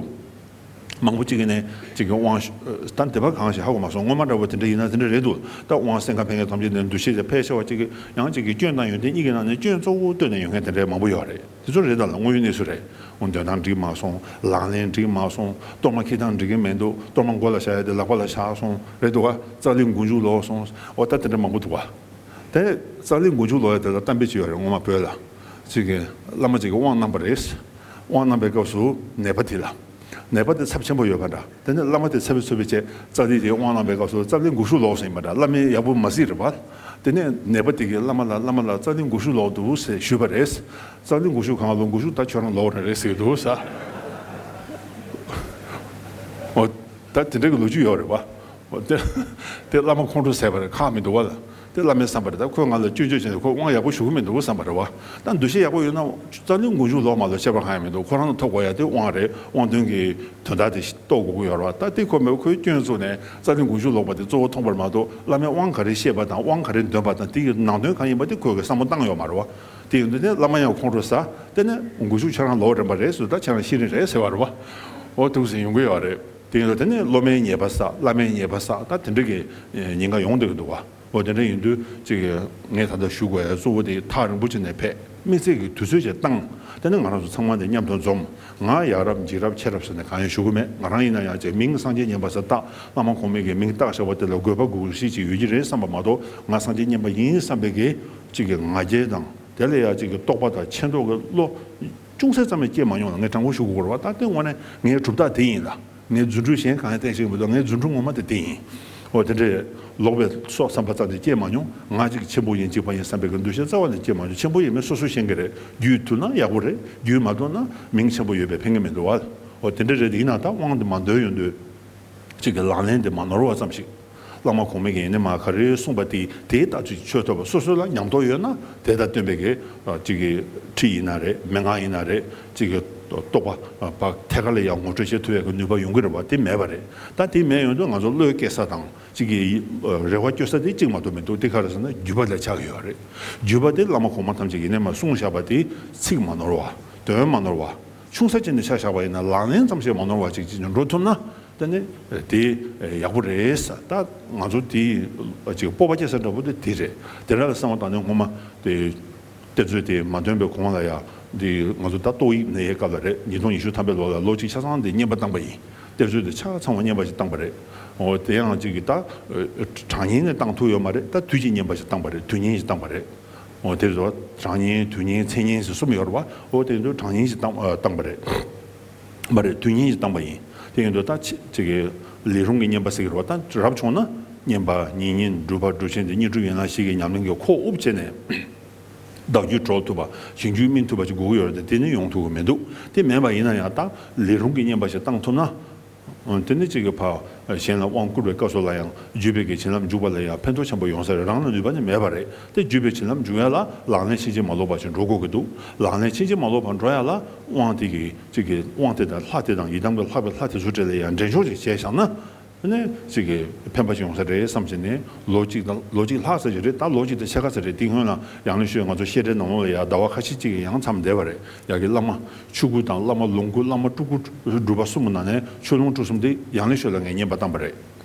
མང་པོ་གཅིག་གིས་ནས་གཅིག་གི་དབང་ཞུ་ད་དེ་བ་གང་ཞིག་ཧ་གོ་མ་སོང་། སྔོན་མ་འདྲ་བོ་དེ་འདྲ་ཡིན་ན་དེ་འདྲ་རེད་འདུག་ད་དབང་གསན་ཁ་ཕེབས་མཁན་ཐམས་ཅད་ནས་འདུ་ཤེས་དེ་ཕལ་ཆེ་བ་གཅིག་གི་ཡང་གཅིག་གི་སྐྱོན་དང་ཡོན་ཏན་གཉིས་ཀྱི་ནང་ནས་སྐྱོན་གཙོ་བོ་བཏོན་ནས་ཡོང་མཁན་དེ་འདྲ་མང་པོ་ཡོད་རེད། དེ་ཚོ་རེད། ད་ལ་དངོས་ཡོད་གནས་ཚུལ་རེད། འོ་འདོན་སྟངས་འགྲིག་མ་སོང་། ལག་ལེན་འགྲིག་མ་སོང་། གཏོར་མ་འཁྱེར་སྟངས་འགྲིག་གི་མི་འདུག་གཏོར་མ་མགོ་ལ་བཞག་ཡ་དེ་ལག་པ་ལ་བཞག་སོང་། རེད་འདུག་ག་རྩ་ལི་མགོ་མཇུག་ལོག་སོང་། འོ་ད་དེ་འདྲ་མང་པོ་འདུག་ག་དེ་རྩ་ལི་མགོ་མཇུག་ལོག་ཡ་དེ་ལ་གཏམ་དཔེ་ཅིག་ཡོད་རེད། སྔོན་མ་བོད་ལ་གཅིག་གི་བླ་མ་གཅིག་གིས་དབང་གནང་བ་རེད། དབང་གནང་བའི་སྐབས་སུ་ནད་པ་དེ་ལ། ནད་པ་དེ་ཚབས་ཆེན་པོ་ཡོད་པ་འདྲ། དེ་ནས་བླ་མ་དེ་ཚབ་ཚུབ་པའི་ཆེད་རྩ་ལི་དེ་དབང་གནང་བའི་སྐབས་སུ་རྩ་ལི་མགོ་ཤུགས་ལོག་སོང་ཡིན་པ་འདྲ། བླ་མས་ཡག་པོ་མ་གཟིགས་རེད་པ། དེ་ནས་ནད་པ་དེ་གིས་བླ་མ་ལ་བླ་མ་ལགས་རྩ་ལི་མགོ་ཤུགས་ལོག་འདུག་ཟེར་ཞུས་པ་རེད། རྩ་ལི་མགོ་ཤུགས་གང་ལོག་མགོ་ཤུགས་ད་ཁྱོད་རང་ལོག་རེད་རེད་ཟེར་གྱི་འདུག་ས། ཨོ། ད་དེ་འདྲ་གི་ལོ་རྒྱུས་ཡོད་རེད་བ། ཨོ་དེ། དེ་བླ་མ་ཁོང་ཁྲོ་ཟ་བ་རེད། ཁག་མི་འདུག་བ་ལ། དེ་བླ་མས་བསམ་པ་རེད། ད་ཁོས་ང་ལ་སྐྱོན་བརྗོད་བྱས་ནས་ཁོས་དབང་ཡག་པོ་ཞུ་གི་མི་འདུག་བསམ་པ་རེད་བ། ད་འདུ་ཤེས་ཡག་པོ་ཡོད་ན་རྩ་ལུས་མགོ་མཇུག་ལོག་མ་ལོག་ཁྱད་པར་གང་ཡང་མི་འདུག་ཁོ་རང་ལ་ཐོབ་དགོས་ཡ་དེ་དབང་རེད། དབང་དོན་གྱི་དོན་དག་དེ་རྟོགས་དགོས་ཀྱི་ཡོད་རེད་བ། ད་དེ་ཁོ་མེད་ཁོས་སྐྱོན་བཙུགས་ནས་རྩ་ལུས་མགོ་མཇུག་ལོག་པ་དེ་གཙོ་བོ་མཐོང་བར་མ་གཏོགས། བླ་མས་དབང་ག་རེ་བཤད་པ་དང་དབང་ག་རེ་འདོན་པ་དང་དེ་གི་ནང་དོན་གང་ཡིན་པ་དེ་ཁོས་གི་བསམ་བློ་བཏང་ཡོད་མ་རེད་བ། དེ་ཡིན་དུས་ནས་བླ་མ་ཡང་ཁོང་ཁྲོ་ཟ། དེ་ནས་མགོ་མཇུག་ཁྱེད་རང་ལོག་རན་པ་རེད་ཟེར། ད་ཁྱེད་རང་ཤེས་རིན་རེད་ཟེར་བ་རེད་བ། ཨོ་དེ་འདྲ་ཟེར་ཡོང་གི་ཡོད་རེད། དེ་ཡིན་དུས་དེ་ནས་སློབ་མའི་ཉེས་པ་བསགས། བླ་མའི་ཉེས་པ་བསགས། ད་དེ་འདྲ་གི་ཉེན་ཁ་ཡོང་བསྡད་ཀྱི་འདུག་བ། ཨོ་དེ་འདྲ་ཡིན་དུས་ཅིག་ངས་ད་ལྟ་ཞུ་དགོས་ཡ་གཙོ་བོ་དེ་ཐག་རིང་པོ་ཅིག་ནས་ཕེབས། དམིགས་བསལ་གྱི་དུས་ཚོད་ཅིག་བཏང་། དེ་ནས་ང་རང་ཚོ་ཚང་མ་འདི་མཉམ་དུ་འཛོམས། ང་ཡ་རབས་འཇིགས་རབས་ཆེ་རབས་ཟེར་ནས་གང་ཡང་ཞུ་གི་མེད། ང་རང་ཡིན་ན་ཡང་ཅིག་མིང་སངས་རྒྱས་མཉན་པ་ཟེར་བཏགས། བླ་མ་གོང་མའི་གི་མིང་བཏགས་བཞག་པ་དེ་ལ་དགོས་པ་དགོས་ཤེས་ཅིག་ཡོད་ཀྱི་རེད་བསམ་པ་མ་གཏོགས། ང་སངས་རྒྱས་མཉན་པ་ཡིན་བསམ་པའི་གི་ཅིག་གི་ང་རྒྱལ་དང་། དེ་ལ་ཡ་ཅིག་གི་རྟོག་པ་དང་མཁྱེན་རྟོགས་ཀྱི་བློ་ཅུང་ཟད་ཙམ་ཡང་སྐྱེས་མ་མྱོང་ལ། ངས་དྲང་པོ་ཞུ་དགོས་རེད་བ། ད་དེ་དངོས་གནས་ངའི་གྲུབ་རྟགས་དེ་ཡིན་ལ། ངས་རྫུ་འཕྲུལ་གཞན་གང་ཡང་བསྟན་ཤེས་མི་འདུག་ངའི་རྫུ་འཕྲུལ་ངོ་མ་དེ་དེ་ཡིན། འོ་དེ་འདྲས་ལོག་པའི་སོགས་བསམ་པ་རྩ་ནས་སྐྱེས་མ་མྱོང་། ང་ཅིག་ཆེན་པོ་ཡིན་གཅིག་པ་ཡིན་བསམ་པའི་གི་འདུ་ཤེས་རྩ་བ་ནས་སྐྱེས་མ་མྱོང་། ཆེན་པོ་ཡིན་མིན་སོ་སོས་ཤེས་ཀྱི་རེད། རྒྱུད་ཐུབ་ན་ཡག་པོ་རེད། རྒྱུད་མ་ཐུབ་ན་མིང་ཆེན་པོ་ཡོད་པས་ཕན་གྱི་མི་འདུག་བ། འོ་དེ་འདྲས་རེད། ཡིན་ན་ད་དབང་དེ་མ་འདོན་ཡོང་དུས། གཅིག་གི་ལག་ལེན་དེ་མ་ནོར་བ་ཙམ་ཞིག་བླ་མ་གོང་མའི་གི་ཡིན་ནའི་མ་ག་རེ་གསུངས་པ་དེ་དེའི་ལྟར་དུ་ཆོས་ཐོབ་པ། སོ་སོ་ལ་ཉམས་རྟོགས་ཡོད་ན་དེ་དང་བསྟུན་པའི་གི་གཅིག་གི་ཁྲིད་ཡིན་ན་རེད། མན་ངག་ཡིན་ན་རེད། གཅིག་གི་རྟོགས་པ་ཐད་ཀར་ལ་ཡང་ངོ་སྤྲོད་བྱེད་ཐུབ་ཡག་གི་ནུས་པ་ཡོང་གི་རེད་བ། དེ་མེད་པ་རེད། ད་དེ་མེད་ཡོང་དུས་ང་ཚོ་བློས་སྐྱེ་ས་དང་གཅིག་གི་རེ་བ་བཅོལ་ས་དེ་གཅིག་མ་གཏོགས་མི་འདུག་དེ་ག་རེ་ཟེར་ན་བརྒྱུད་པ་ལ་ཆགས་ཡོད་རེད། བརྒྱུད་པ་དེ་བླ་མ་གོང་མ་ཐམས་ཅད་ཀྱིས་ཡིན་ནའི་མ་གསུངས་བཞག་པ་དེ་ཚིག་མ་ནོར་བ། དོན་མ་ནོར་བ། ཆུང་ས་ཅིག་ནས་ཆ་བཞག་པ་ཡིན་ན་ལག་ལེན་ཙམ་ཞིག་མ་ནོར་བ་ཅིག་ཅིག་འགྲོ་ཐུབ་ན། དེ་ནི་དེ་ཡག་པོ་རེད་ཟེར། ད་ང་ཚོ་དེ་ཅིག་སྤོབས་པ་སྐྱེ་ས་འདྲ་པོ་དེ་དེ་རེད། དེ་འདྲ་ལ་བསམ་བློ་བཏང་ནས་སྔོན་མ་དེ་གཏེར་མཛོད་དེ་མ་འདོན་པའི་གོང་ལ་ཡ། འདི་ང་ཚོ་ད་ཏོག་དབྱིབས་ནད་ཡའི་སྐབས་ལ་རེད། ཉིས་སྟོང་ཉི་ཤུ་ཐམ་པའི་ལོ་ལ་ལོ་གཅིག་ཆ་ཚང་དེ་བསྙེན་པ་བཏང་པ་ཡིན། གཏེར་མཛོད་དེ་ཆ་ཚང་བ་བསྙེན་པ་ཞིག་བཏང་པ་རེད། འོ་དེ་ཡང་གཅིག་གི་ད་གྲངས་བསྙེན་ནས་བཏང་ཐུབ་ཡོད་མ་རེད། ད་དུས་ཀྱི་བསྙེན་པ་ཞིག་བཏང་པ་རེད། དུས་བསྙེན་ཞིག་བཏང་པ་རེད། འོ་དེ་རེད་བ། གྲངས་བསྙེན་དུས་བསྙེན་མཚན་བསྙེན་ཟེར་གསུམ་ཡོད་རེད་བ། འོ་དེ་ཡིན་དུས་གྲངས་བསྙེན་ཞིག་བཏང་བཏང་པ་རེད། མ་རེད། དུས་བསྙེན་ཞིག་བཏང་པ་ཡིན། དེ་ཡིན་དུས་ད་ཅི་ཅིག་གི་ལས་རུང་གི་བསྙེན་པ་ཟེར་གི་རེད་བ། ད་རབ་བྱུང་ན་བསྙེན་པ་ཉེ་བསྙེན་སྒྲུབ་པ་སྒྲུབ་ཆེན་དེ་བསྙེན་སྒྲུབ་ཡན་ལག་བཞི་གི་ཉམས་ལེན་གྱི་ཁོག་དབུབ་བྱས་ནས། བདག་རྒྱུད་གྲོལ་ཐུབ་པ། གཞན་རྒྱུད་སྨིན་ཐུབ་པ་ཅིག་དགོས་ཀྱི་ཡོད་རེད་དེ། དེ་ནི་ཡོང་ཐུབ་ཀྱི་མི་འདུག་དེ་མེད་པ་ཡིན་ན་ཡང་ད་ལས་རུང་གི་བསྙེན་པ་ཞིག་བཏང་ཐུབ་ན། དེ་ནི་གཅིག་གི་ཕ་གཞན་ལ་དབང་བསྐུར་བའི་སྐབས་སུ་ལ་ཡང་བརྒྱུད་པའི་གི་བྱིན་རླབས་འཇུག་པ་ལ་ཡང་ཕན་ཐོགས་ཆེན་པོ་ཡོང་ས་རེད། རང་ལ་ནུས་པ་ནི་མེད་པ་རེད། དེ་བརྒྱུད་པའི་བྱིན་རླབས་འཇུག་ཡ་ལ་ལག་ལེན་ཕྱིན་ཅི་མ་ལོག་པ་ཞིག་འགྲོ་དགོས་ཀྱི་འདུག་ལག་ལེན་ཕྱིན་ཅི་མ་ལོག་པ་འགྲོ་ཡ་ལ་དབང་དེ་གི་གཅིག་གི་དབང་དེ་དང་ལྷ་དེ་དང་ཡི་དམ་གྱི་ལྷ་པའི་ལྷ་དེ་ཚོ་གྲས་ལ་ཡང་འགྲན་ཕྱོགས་ཅིག་བྱས་བཞག་ན། ནས་ཅིག་གི་ཕན་པ་ཞིག་ཡོང་ས་རེད་བསམ་བྱས་ནས། ལོ་གཅིག་དང་ལོ་གཅིག་ལྷག་ཙམ་ཞིག་རེད། ད་ལོ་གཅིག་དང་ཕྱེད་ཀ་ཙམ་རེད། དེ་སྔོན་ལ་ཡང་ན་ཤོད་ང་ཚོ་བཤད་གྲྭའི་ནང་ལོགས་ལ་ཡ་ཟླ་བ་ཁ་ཤས་ཅིག་གི་ཡང་མཚམས་བསྡད་པ་རེད། ཡ་གི་བླ་མ་ཆོས་སྐུ་དང་བླ་མ་ལོངས་སྐུ། བླ་མ་སྤྲུལ་སྐུ་སྒྲུབ་པ་གསུམ་གྱི་ནང་ནས་ཆོས་ལོངས་སྤྲུལ་གསུམ་དེ་ཡང་ན་ཤོད་ལ་ངས་བསྙེན་པ་བཏང་པ་རེད།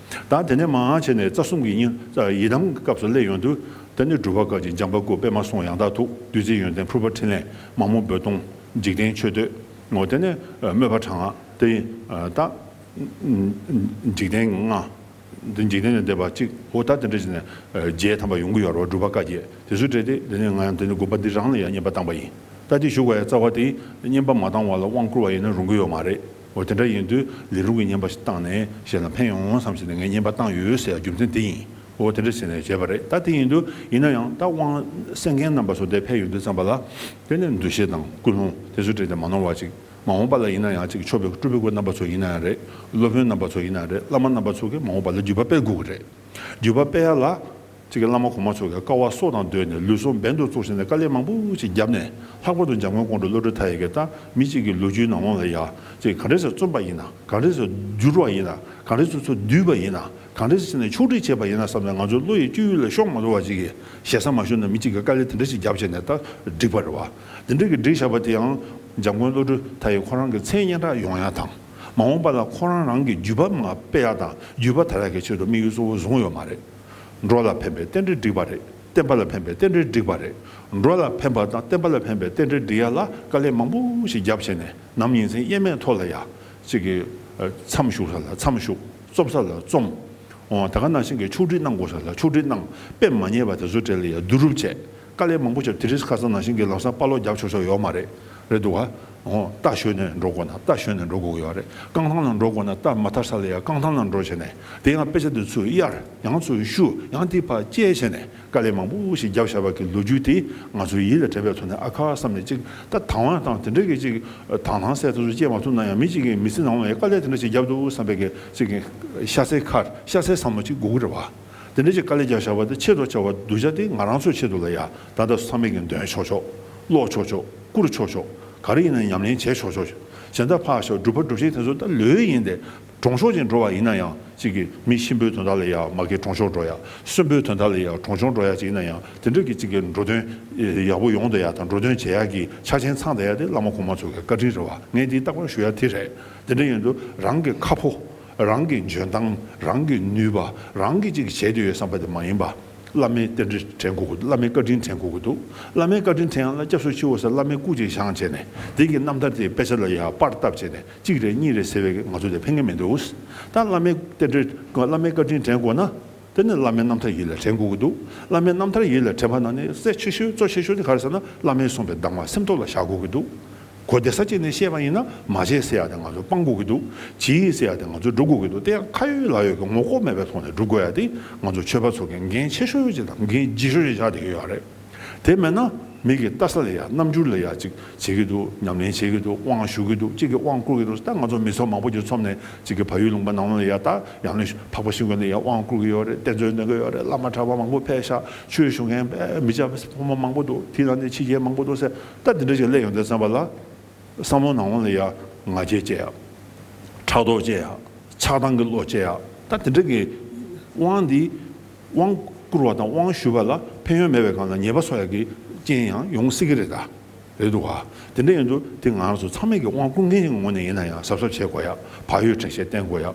ད་དེ་ནས་མར་བྱས་ནས་རྩ་གསུམ་གྱི་ཡིད་ཡི་དམ་གྱི་སྐབས་སུ་སླེབས་ཡོང་དུས། དེ་ནས་འབྲུག་པ་བཀའ་བརྒྱུད། འཇམ་དཔལ་སྐུ། པདྨ་གསུང་། ཡང་དག་ཐུགས། བདུད་རྩིའི་ཡོན་ཏན། ཕུར་པ་ཕྲིན་ལས། མ་མོ་རྦོད་གཏོང་། འཇིག་རྟེན་མཆོད་བསྟོད། འོ་དེ་ནས་དམོད་པ་གྲངས་ལྔ་དེ། ད། འཇིག་རྟེན་ལྔ། འདི་འཇིག་རྟེན་ལས་འདས་པ་གཅིག་འོ་ད་དེ་འདྲ་བྱས་ནས་བརྒྱད་ཐམ་པ་ཡོང་གི་ཡོད་རེད་བ། འབྲུག་པ་བཀའ་བརྒྱད་དེ་ཚོ་སྤྲད་དེ། དེ་ནས་ང་ཡང་དེ་ནས་དགོན་པ་འདི་རང་ལ་ཡང་བསྙེན་པ་བཏང་པ་ཡིན། ད་དེ་ཞུ་དགོས་ཡ་རྩ་བ་དེ་བསྙེན་པ་མ་བཏང་བ་ལ་དབང་བསྐུར་བ་ཡིན་ན་རུང་གི་ཡོད་མ་རེད། འོ་དེ་འདྲ་ཡིན་དུས་ལས་རུང་གི་བསྙེན་པ་ཞིག་བཏང་ནས་གཞན་ལ་ཕན་ཡོང་བསམ་བྱས་ནས་ངས་བསྙེན་པ་བཏང་ཡོད་ཟེར་ཡ་རྒྱུ་མཚན་དེ་ཡིན། འོ་དེ་འདྲ་བྱས་ནས་བྱས་པ་རེད། ད་དེ་ཡིན་དུས་ཡིན་ན་ཡང་ད་དབང་གསན་མཁན་རྣམ་པ་ཚོ་དེ་ཕེབས་ཡོང་དུས་ཙམ་པ་ལ། དེ་ནས་འདུ་ཤེས་དང་ཀུན་སློང་དེ་ཚོ་སྤྲད་དེ་མ་ནོར་བ་ཅིག་མ་འོངས་པ་ལ་ཡིན་ན་ཡང་ཅིག་མཆོད་པའི་སྤྲུལ་པའི་སྐུ་རྣམ་པ་ཚོ་ཡིན་ན་ཡང་རེད། སློབ་དཔོན་རྣམ་པ་ཚོ་ཡིན་ན་རེད། བླ་མ་རྣམ་པ་ཚོ་གིས་མ་འོངས་པ་ལ་བརྒྱུད་པ་སྤེལ་དགོས་ཀྱི་རེད། བརྒྱུད་པ་སྤེལ་ཡ་ལ། ཅིག་གི་བླ་མ་གོང་མ་ཚོ་གིས་དཀའ་བ་སྲོག་དང་བསྡོས་ནས་ལུས་སྲོག་འབེན་དུ་བཙུགས་བྱས་ནས་དཀའ་ལས་མང་པོ་ཞིག་བརྒྱབ་ནས། ལྷག་པར་དུ་འཇམ་མགོན་ཀོང་སྤྲུལ་བློ་གྲོས་མཐའ་ཡས་ཀྱིས་ད་མི་གཅིག་གི་ལོ་རྒྱུས་ནང་ལོགས་ལ་ཡ། ཅིག་ག་འདྲས་སེ་རྩོམ་པ་ཡིན་ན། ག་འདྲས་སེ་བསྒྱུར་བ་ཡིན་ན། ག་འདྲས་སེ་ཚུར་བསྡུས་པ་ཡིན་ན། ག་འདྲས་སེ་བྱས་ནས་ཕྱོགས་སྒྲིག་བྱས་པ་ཡིན་ན་བསམ་ནས། ང་ཚོའི་བློ་ཡི་སྤྱོད་ཡུལ་ལ་ཤོང་མ་ཐུབ་པ་ཅིག་གི་ཞེ་ས་མ་ཞུ་ན། མི་གཅིག་གིས་དཀའ་ལས་དེ་འདྲ་ཞིག་བརྒྱབ་བྱས་ནས་ད་བསྒྲིགས་པ་རེད་བ། དེ་འདྲ་གི་བསྒྲིགས་བཞག་པ་དེ་ཡང་། འཇམ་མགོན་བློ་གྲོས་མཐའ་ཡས་ཁོ་རང་གི་མཚན་སྙན་གྲགས་ཡོང་ཡ་དང་། མ་འོངས་པ་ལ་ཁོ་རང་རང་གི་བརྒྱུད་པ་མར་སྤེལ་ཡ་དང་བརྒྱུད་པ་དར་ཡ་གི་ཆེད་དུ་དམིགས་ཡུལ་གཙོ་བོ་བཟུང་ཡོད་མ་རེད། འགྲོ་ལ་ཕན་པའི་རྟེན་འབྲེལ་བསྒྲིགས་པ་རེད། བསྟན་པ་ལ་ཕན་པའི་རྟེན་འབྲེལ་བསྒྲིགས་པ་རེད། འགྲོ་ལ་ཕན་པ་དང་བསྟན་པ་ལ་ཕན་པའི་རྟེན་འབྲེལ་སྒྲིག་ཡ་ལ་དཀའ་ལས་མང་པོ་ཞིག་བརྒྱབ་བྱས་ནས། ནམ་ཉིན་མཚན་དབྱེར་མེད་ཐོག་ལ་ཡ། གཅིག་གི་མཚམས་བཞུགས་ས་ལ་མཚམས་བཞུགས། རྩོམ་ས་ལ་རྩོམ། འོ་ད་ག་ནང་བཞིན་གྱི་ཕྱོགས་སྒྲིག་གནང་དགོས་ས་ལ་ཕྱོགས་སྒྲིག་གནང་། དཔེ་མ་ཉེས་པ་དེ་ཚོ་གྲས་ལ་ཡ་བསྡུ་རུབ་བྱས། དཀའ་ལས་མང་པོ་བརྒྱབ། དེ་རིང་ཁ་སང་ནང་བཞིན་གྱི་ལམ་སང་དཔའ་ལོག་རྒྱབ་ཆོག་ཆོག་ཡོད་མ་རེད། རེད་འདུག་ག་འོ། རྟ་ཞོན་ནས་འགྲོ་དགོས་ན་རྟ་ཞོན་ནས་འགྲོ་དགོས་ཀྱི་ཡོད་རེད། རྐང་ཐང་ལ་འགྲོ་དགོས་ན་རྟ་མ་ཐར་ས་ལ་ཡ་རྐང་ཐང་ལ་འགྲོ་བྱས་ནས། དེ་ཡང་དཔེ་ཆ་དེ་ཚུར་གཡར། ཡང་ཚུར་བཤུ། ཡང་དེ་ཕར་བཅད་བྱས་ནས། དཀའ་ལས་མང་པོ་ཞིག་བརྒྱབ་བཞག་པ་གི་ལོ་རྒྱུས་དེ་ང་ཚོའི་ཡིད་ལ་དྲན་པའི་ཐོག་ནས། ཨ་ཁ་བསམ་ནས། ཅིག་ད་དང་བ་དང་དེ་འདྲ་གི་ཅིག་དང་ཐང་སེ་དེ་ཚོ་བཅད་མ་ཐུབ་ན་ཡང་། མི་གཅིག་གིས་མི་ཚེ་ནང་ལ་ཡ་དཀའ་ལས་དེ་འདྲ་ཞིག་བརྒྱབ་འདུག་བསམ་པའི་གི་ཅིག་གི་ཤ་ཚའི་ཁར་ཤ་ཚའི་བསམ་བློ་ཅིག་དགོས་ཀྱི་རེད་བ། དེ་འདྲ་ཅིག་དཀའ་ལས་བརྒྱབ་བཞག་པ་དེ་ཆེད་དུ་བྱ་བ་སྡུག་ཅག་དེ་ང་རང་ཚོའི་ཆེད་དུ་ལ་ཡ། ད་ལྟ་ཚང་མས་ཀྱི་འདོན་ཆོག་ཆོག། ཀློག་ཆོག་ཆོག། བསྐུར་ཆོག་ཆོག། ག་རེ་ཡིན་ན་ཉམས་ལེན་བྱས་ཆོག་ཆོག། གཞན་དག་ཕར་ཞོག། སྒྲུབ་པ་སྒྲུབ་བྱེད་དེ་ཚོ་ད་ལོས་ཡིན་ཏེ། གྲོང་ཆོག་ཅིག་འགྲོ་བ་ཡིན་ན་ཡང་། གཅིག་གིས་མི་གཤིན་པོའི་དོན་དག་ལ་ཡ་མ་གི་གྲོང་ཆོག་འགྲོ་ཡ། གསོན་པོའི་དོན་དག་ལ་ཡ་གྲོང་ཆོག་འགྲོ་ཡ་ཅིག་ཡིན་ན་ཡང་། དེ་འདྲ་གི་གཅིག་གི་འགྲོ་དོན་ཡག་པོ་ཡོང་བསྡད་ཡ་དང་། འགྲོ་དོན་བྱེད་ཡ་གི་ཆ་རྐྱེན་ཚང་བསྡད་ཡ་དེ་བླ་མ་གོང་མ་ཚོ་གི་བཀའ་དྲིན་རེད་བ། ངས་འདི་རྟག་པར་ཞུ་ཡ་དེ་རེད། དེ་འདྲ་ཡིན་དུས་རང་གི་ཁ་ཕོ། རང་གི་འཇོན་ཐང་། རང་གི་ནུས་པ། རང་གིས་ཅིག་བྱས་བསྡད་ཡོད་བསམ་པ་དེ་མ་ཡིན་པ། བླ་མའི་རྟེན་འབྲེལ་དྲན་དགོས་ཀྱི་འདུག། བླ་མའི་བཀའ་དྲིན་དྲན་དགོས་ཀྱི་འདུག། བླ་མའི་བཀའ་དྲིན་དྲན་ཡ་ལ་སྐྱབས་སུ་མཆིའོ་ཟེར་བླ་མའི་སྐུ་ཅིག་བཞེངས་བྱས་ནས། དེ་གི་རྣམ་ཐར་དེ་དཔེ་ཆ་ལ་ཡ་པར་བཏབ་བྱས་ནས། གཅིག་རེ་གཉིས་རེ་ཟེར་བའི་ང་ཚོ་དེ་ཕན་གི་མི་འདུག། ད་བླ་མའི་རྟེན་འབྲེལ། བླ་མའི་བཀའ་དྲིན་དྲན་དགོས་ན། དེ་ནི་བླ་མའི་རྣམ་ཐར་ཡིད་ལ་དྲན་དགོས་ཀྱི་འདུག། བླ་མའི་རྣམ་ཐར་ཡིད་ལ་དྲན་པ་ནང་ནས་གལ་ཆེ་ཤོས་གཙོ་ཆེ་ཤོས་དེ་ག་རེ་ཟེར་ན། བླ་མས་གསུངས་པའི་གདམས་ངག་སེམས་ཐོག་ལ་བཞག་དགོས་ཀྱི་འདུག། གོ་བདེ་ས་གཅིག་ནས་བཤད་པ་ཡིན་ན། མ་བྱེད་ཟེར་ཡ་དེ་ང་ཚོ་སྤང་དགོས་ཀྱི་འདུག། བྱེད་ཟེར་ཡ་དེ་ང་ཚོ་སྒྲུབ་དགོས་ཀྱི་འདུག། དེ་ཡང་ཁ་ཡོད་ལག་ཡོད་ཀྱི་ངོ་ལྐོག་མེད་པའི་ཐོག་ནས་སྒྲུབ་དགོས་ཡ་དེ། ང་ཚོ་ཆོས་པ་ཚོ་གི་འགན་ཆེ་ཤོས་ཅིག་དང་། འགན་ལྗིད་ཤོས་ཅིག་ཆགས་བསྡད་ཀྱི་ཡོད་རེད། དེ་མེད་ན། མི་གི་ལྟ་ས་ལ་ཡ། རྣམ་འགྱུར་ལ་ཡ། ཅིག་བྱེད་ཀྱི་འདུག། ཉམས་ལེན་བྱེད་ཀྱི་འདུག། དབང་ཞུ་གི་འདུག། གཅིག་གིས་དབང་བསྐུར་གྱི་འདུག། ད་ང་ཚོ་མི་ཚོགས་མང་པོ་ཅིག་འཛོམས་ནས། གཅིག་གིས་བལ་ཡུལ་ལུང་པ་ནང་ལ་ཡ། ད་ཡང་ན་འཕགས་པ་ཤིང་ཀུན་ལ་ཡ་དབང་བསྐུར་གྱི་ཡོད་རེད། གཏེར་མཛོད་འདོན་གྱི་ཡོད་རེད། བླ་མ་གྲྭ་པ་མང་པོ་ཕེབས་ཤག། ཆོས་ཞུ་མཁན་དཔེ་མི་སྐྱ་ཕོ་མོ་མང་པོ་འདུག། དེ་ནང་ནས་ཕྱི་རྒྱལ་མང་པོ་འདུག་ཟེར། ད་དེ་འདྲ་ཞིག་སླེབས་ཡོང་དུས་ཙམ་པ་ལ། བསམ་བློ་ནང་ལ་ཡ་ང་རྒྱལ་སྐྱེ་ཡ། ཕྲག་དོག་སྐྱེ་ཡ། ཆགས་སྡང་གི་བློ་སྐྱེ་ཡ། ད་དེ་འདྲ་གི་དབང་འདི། དབང་བསྐུར་བ་དང་དབང་ཞུ་བ་ལ་ཕན་ཡོན་མེད་པའི་སྒང་ལ་ཉེས་པ་བཟོ་ཡ་གི་རྐྱེན་ཡང་ཡོང་སྲིད་ཀྱི་རེད་ད། རེད་འདུག་ག། དེ་འདྲ་ཡིན་དུས་དེ་ང་རང་ཚོ་ཚང་མས་ཀྱི་དབང་བསྐུར་མཁན་གྱི་ངོས་ནས་ཡིན་ན་ཡང་གཟབ་གཟབ་བྱེད་དགོས་ཡ། བག་ཡོད་དྲན་ཤེས་བསྟེན་དགོས་ཡ།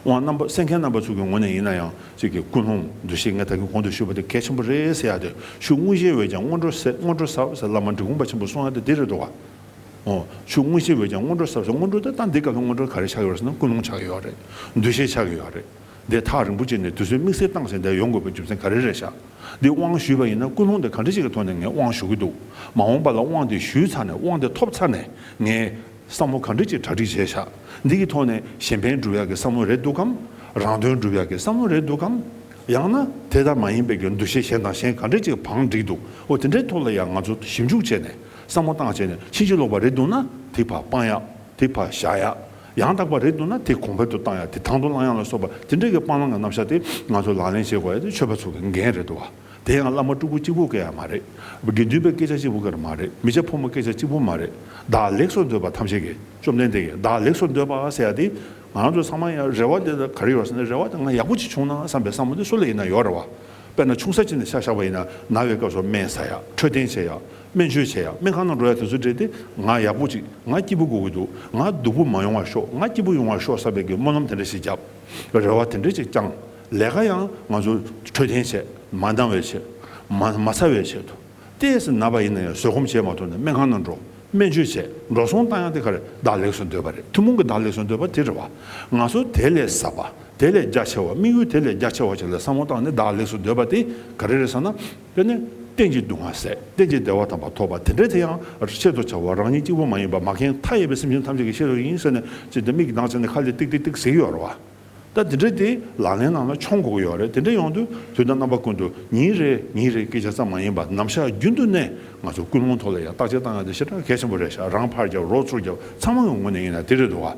དབང་རྣམ་པ། གསན་མཁན་རྣམ་པ་ཚོ་གི་ངོས་ནས་ཡིན་ན་ཡང་། གཅིག་གི་ཀུན་སློང་། འདུ་ཤེས་ངས་ད་གིན་གོང་དུ་ཞུས་པ་དེ་གལ་ཆེན་པོ་རེད་ཟེར་ཡ་དེ། ཆུ་དངོས་གཞིའི་འོད་ཀྱང་སྔོན་འགྲོ་ཟེར། སྔོན་འགྲོ་ཟབ་ཟེར་བླ་མ་འབྲི་གུང་པ་ཆེན་པོས་གསུང་ཡ་དེ་དེ་རེད་འདུག་ག། འོ། ཆུ་དངོས་གཞིའི་འོད་ཀྱང་སྔོན་འགྲོ་ཟབ་ཟེར། སྔོན་འགྲོ་དེ་ད་འདི་སྐབས་ལ་སྔོན་འགྲོ་ག་རེ་ཆགས་ཡོད་རེད་ཟེར་ན། ཀུན་སློང་ཆགས་ཡོད་རེད། འདུ་ཤེས་ཆགས་ཡོད་རེད། འདི་ཐག་རིང་པོ་ཅིག་ནས་དུས་ཚོད་དམིགས་བསལ་བཏང་ཟིན་བསྡད་ཡོང་དགོས་པའི་རྒྱུ་མཚན་ག་རེ་རེད་ཤག། འདི་དབང་ཞུས་པ་ཡིན་ན། ཀུན་སློང་དེ་ག་འདྲ་ཞིག་གི་ཐོག་ནས་ངས་དབང་ཞུ་གི་འདུག། མ་འོངས་པ་ལ་དབང་དེ་ཞུས་ཚར་ནས། དབང་དེ་ཐོབ་ཚར་ནས། ངས་བསམ་བློ་ག་འདྲ་ཅིག་གྲ་སྒྲིག་བྱས་ཤག། འདི་གི་ཐོག་ནས་གཞན་ཕན་སྒྲུབ་ཡག་གི་བསམ་བློ་རེད་འདུག་གམ། རང་དོན་སྒྲུབ་ཡག་གི་བསམ་བློ་རེད་འདུག་གམ། ཡང་ན་དེ་ལྟར་མ་ཡིན་པའི་གི་འདུ་ཤེས་གཞན་དང་གཞན་ག་འདྲ་ཅིག་བང་བསྒྲིགས་འདུག། འོ། དེ་འདྲའི་ཐོག་ལ་ཡང་ང་ཚོ་ཞིབ་འཇུག་བྱས་ནས། བསམ་བློ་བཏང་བྱས་ནས། ཕྱིན་ཅི་ལོག་པ་རེད་འདུག་ན་དེ་ཕར་སྤང་ཡག། དེ་ཕར་བཞག་ཡག། ཡང་དག་པ་རེད་འདུག་ན་དེ་གོང་འཕེལ་དུ་བཏང་ཡག། དེ་དང་དུ་བླང་ཡག་ལ་སོགས་པ། དེ་འདྲའི་གི་སྤང་བླང་གི་རྣམ་གཞག་དེ་ང་ཚོ་ལག་ལེན་བྱེད་དགོས་ཡག་དེ་ཆོས་པ་ཚོ་གི་འགན་རེད་འདུག་བ། དེ་ཡང་བླ་མ་སྤྲུལ་སྐུ་གཅིག་པུ་གི་ཡང་མ་རེད། དགེ་འདུན་པའི་སྐད་ཆ་གཅིག་པུ་གི་མ་རེད། མི་སྐྱ་ཕོ་མོ་སྐད་ཆ་གཅིག་པུ་མ་རེད། བདག་ལེགས་སུ་འདོད་པ་ཐམས་ཅད་ཀྱི། བཅོམ་ལྡན་འདས་ཀྱིས་བདག་ལེགས་སུ་འདོད་པ་ཟེར་ཡག་དེ། ང་རང་ཚོ་ཚང་མ་ཡང་རེ་བ་དེ་ག་རེ་ཡོད་ཟེར་ན། རེ་བ་དེ་ང་ཡག་པོ་ཅིག་བྱུང་ན་བསམ་པའི་བསམ་བློ་དེ་སུ་ལ་ཡིན་ན་ཡོད་རེད་བ། དཔེར་ན་ཆུང་ས་ཅིག་ནས་ཆ་བཞག་པ་ཡིན་ན། ན་བའི་སྐབས་སུ་སྨན་ཟ་ཡག། འཕྲོད་བསྟེན་བྱེད་ཡག། སྨན་བཅོས་བྱེད་ཡག། སྨན་ཁང་ནང་འགྲོ་ཡག་དེ་ཚོ་འདྲ་དེ། ང་ཡག་པོ་ཅིག། ང་སྐྱིད་པོ་དགོས་ཀྱི་འདུག། ང་སྡུག་པོ་མ་ཡོང་བར་ཤོག། ང་སྐྱིད་པོ་ཡོང་བར་ཤོག་བསམ་པའི་གི་སྨོན་ལམ་དེ་འདྲ་ཞིག་བརྒྱབ། རེ་བ་དེ་འདྲ་ཅིག་བཅངས། ལས་ཀ་ཡང་ང་ཚོ་འཕྲོད་བསྟེན་བྱེད། མ་འདང་བའི་ཆེད། མ་མ་ཚ་བའི་ཆེད་དུ། ཏོག་ཙམ་ན་པ་ཡིན་ན་ཡང་བཟོད་སྒོམ་བྱས་མ་ཐུབ་ན་སྨན་ཁང་ནང་འགྲོ། སྨན་བཅོས་བྱས། འགྲོ་སོང་བཏང་ཡག་དེ་ག་རེ། བདག་ལེགས་སུ་འདོད་པ་རེད། ཐུན་མོང་གི་བདག་ལེགས་སུ་འདོད་པ་དེ་རེད་བ། ང་ཚོ་དེ་ལས་ཟབ་པ། དེ་ལས་རྒྱ་ཆེ་བ། དམིགས་ཡུལ་དེ་ལས་རྒྱ་ཆེ་བ་ཅིག་ལ་བསམ་བློ་བཏང་ནས་བདག་ལེགས་སུ་འདོད་པ་དེ་ག་རེ་རེད་ཟེར་ན། དེ་ནི་གཏན་གྱི་སྡུག་བསྔལ་སེལ། གཏན་གྱི་བདེ་བ་དམ་པ་ཐོབ་པ་དེ་འདྲ་དེ་ཡང་ཆེད་དུ་བྱ་བ། རང་ཉིད་གཅིག་པུ་མ་ཡིན་པ། མ་མཁན་མཐའ་ཡས་པའི་སེམས་ཅན་ཐམས་ཅད་ཀྱི་ཆེད་དུ་ཡིན་ཟེར་ནས། ཅིག་དེ་མིག་གིས་ལྡང་བྱས་ནས་ཁ་ལས་ཏིག་ཏིག་ཏིག་ཟེར་གྱི་ཡོད་རེད་བ། ད་དེ་འདྲ་དེ་ལག་ལེན་ནང་ལ་འཁྱོངས་དགོས་ཀྱི་ཡོད་རེད། དེ་འདྲ་ཡོང་དུས་དུས་དང་རྣམ་པ་ཀུན་ཏུ་ཉིན་རེ་ཉིན་རེ་སྐད་ཆ་ཙམ་མ་ཡིན་པར་ནམ་ཞག་རྒྱུན་དུ་ནས་ང་ཚོ་ཀུན་སློང་ཐོག་ལ་ཡང་བརྟག་དཔྱད་བཏང་ཡ་དེ་ཞེ་དྲག་གལ་ཆེན་པོ་རེད་ཤག། རང་ཕར་རྒྱབ་རོགས་ཚུར་རྒྱབ་ཚང་མ་གི་ངོས་ནས་ཡིན་ན་དེ་རེད་འདུག་བ།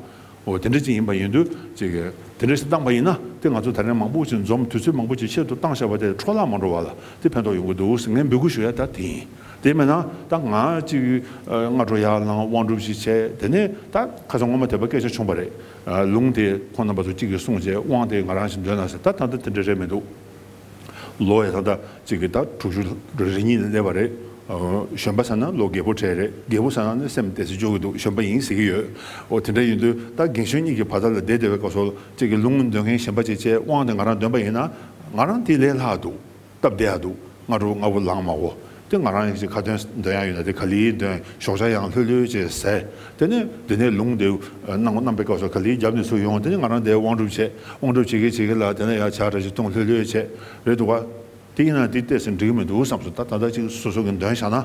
འོ། དེ་འདྲ་ཅིག་ཡིན་པ་ཡིན་དུས་ཅིག་དེ་འདྲ་ཞིག་བཏང་པ་ཡིན་ན། དེ་ང་ཚོ་ད་རེས་མང་པོ་ཅིག་འཛོམས། དུས་ཚོད་མང་པོ་ཅིག་ཆེད་དུ་བཏང་བཞག་པ་དེ་འཕྲོ་བརླག་མ་འགྲོ་བ་ལ་དེ་ཕན་ཐོགས་ཡོང་གི་འདུག་ཟེར་ངས་འབོད་སྐུལ་ཞུ་ཡ་ད་དེ་ཡིན། དེ་མིན་ན་ད་ང་ཅིག་སྔ་དྲོ་ཡར་ལངས། དབང་སྒྲུབ་ཅིག་བྱས། དེ་ནས་ད་ཁ་སང་སྔོན་མ་དེ་པ་སྐད་ཆ་བྱུང་བ་རེད། ལུང་དེ་ཁོང་རྣམ་པ་ཚོ་གཅིག་གིས་གསུངས་བྱས། དབང་དེ་ང་རང་ཞིག་འདོན་ན་ཟེར། ད་ད་ལྟ་དེ་འདྲ་རེད་མི་འདུག། ལོ་ཡ་ད་ལྟ་གཅིག་གི་ད་དྲུག་ཅུ་རེ་གཉིས་ལ་སླེབས་པ་རེད། གཞོན་པ་ཟེར་ན་ལོ་རྒས་པོ་གྲས་རེད། རྒས་པོ་ཟེར་ན་ནི་སེམས་བདེ་སེ་འཇོག་གི་འདུག། གཞོན་པ་ཡིན་ཟེར་གི་ཡོད། འོ། དེ་འདྲ་ཡིན་དུས་ད་རྒན་གཞོན་གཉིས་ཀྱི་བར་ཐག་ལ་བསྡད་བསྡད་པའི་སྐབས་སུ། གཅིག་གི་ལུང་འདོན་མཁན་གཞན་པ་ཅིག་བྱས། དབང་དེ་ང་རང་འདོན་པ་ཡིན་ན། ང་རང་དེ་ལས་ལྷག་འདུག། སྟབས་བདེ་ཡ་འདུག། སྔ་དྲོ་སྔ་པོ་ལངས་མ་གོ། དེ་ང་རང་ཡང་ཅིག་ཁ་འདོན་འདོན་ཡ་ཡོད་ན་དེ་ག་ལེར་འདོན། ཞོགས་ཇ་ཡང་ལྷོད་ལྷོད་ཅིག་ཟས། དེ་ནས་དེ་ནས་ལུང་དེ་གནང་གནང་པའི་སྐབས་སུ་ག་ལེར་རྒྱབ་ནས་ཚུར་ཡོང་། དེ་ནས་ང་རང་དེ་དབང་སྒྲུབ་བྱས། དབང་སྒྲུབ་བྱེད་ཀྱི་བྱེད་ཀྱི་ལ། དེ་ནས་ཡར་ཇ་འདྲ་ཞིག་བཏུང་། ལྷོད་ལྷོད་བྱས། རེད་འདུག་ག། དེ་ཡིན་ན་དེ་ཏོག་ཙམ་འགྲིག་གི་མི་འདུག་བསམ་སོང་། ད་ད་ལྟ་ཅིག་སོ་སོ་གི་འདོན་བཞག་ན།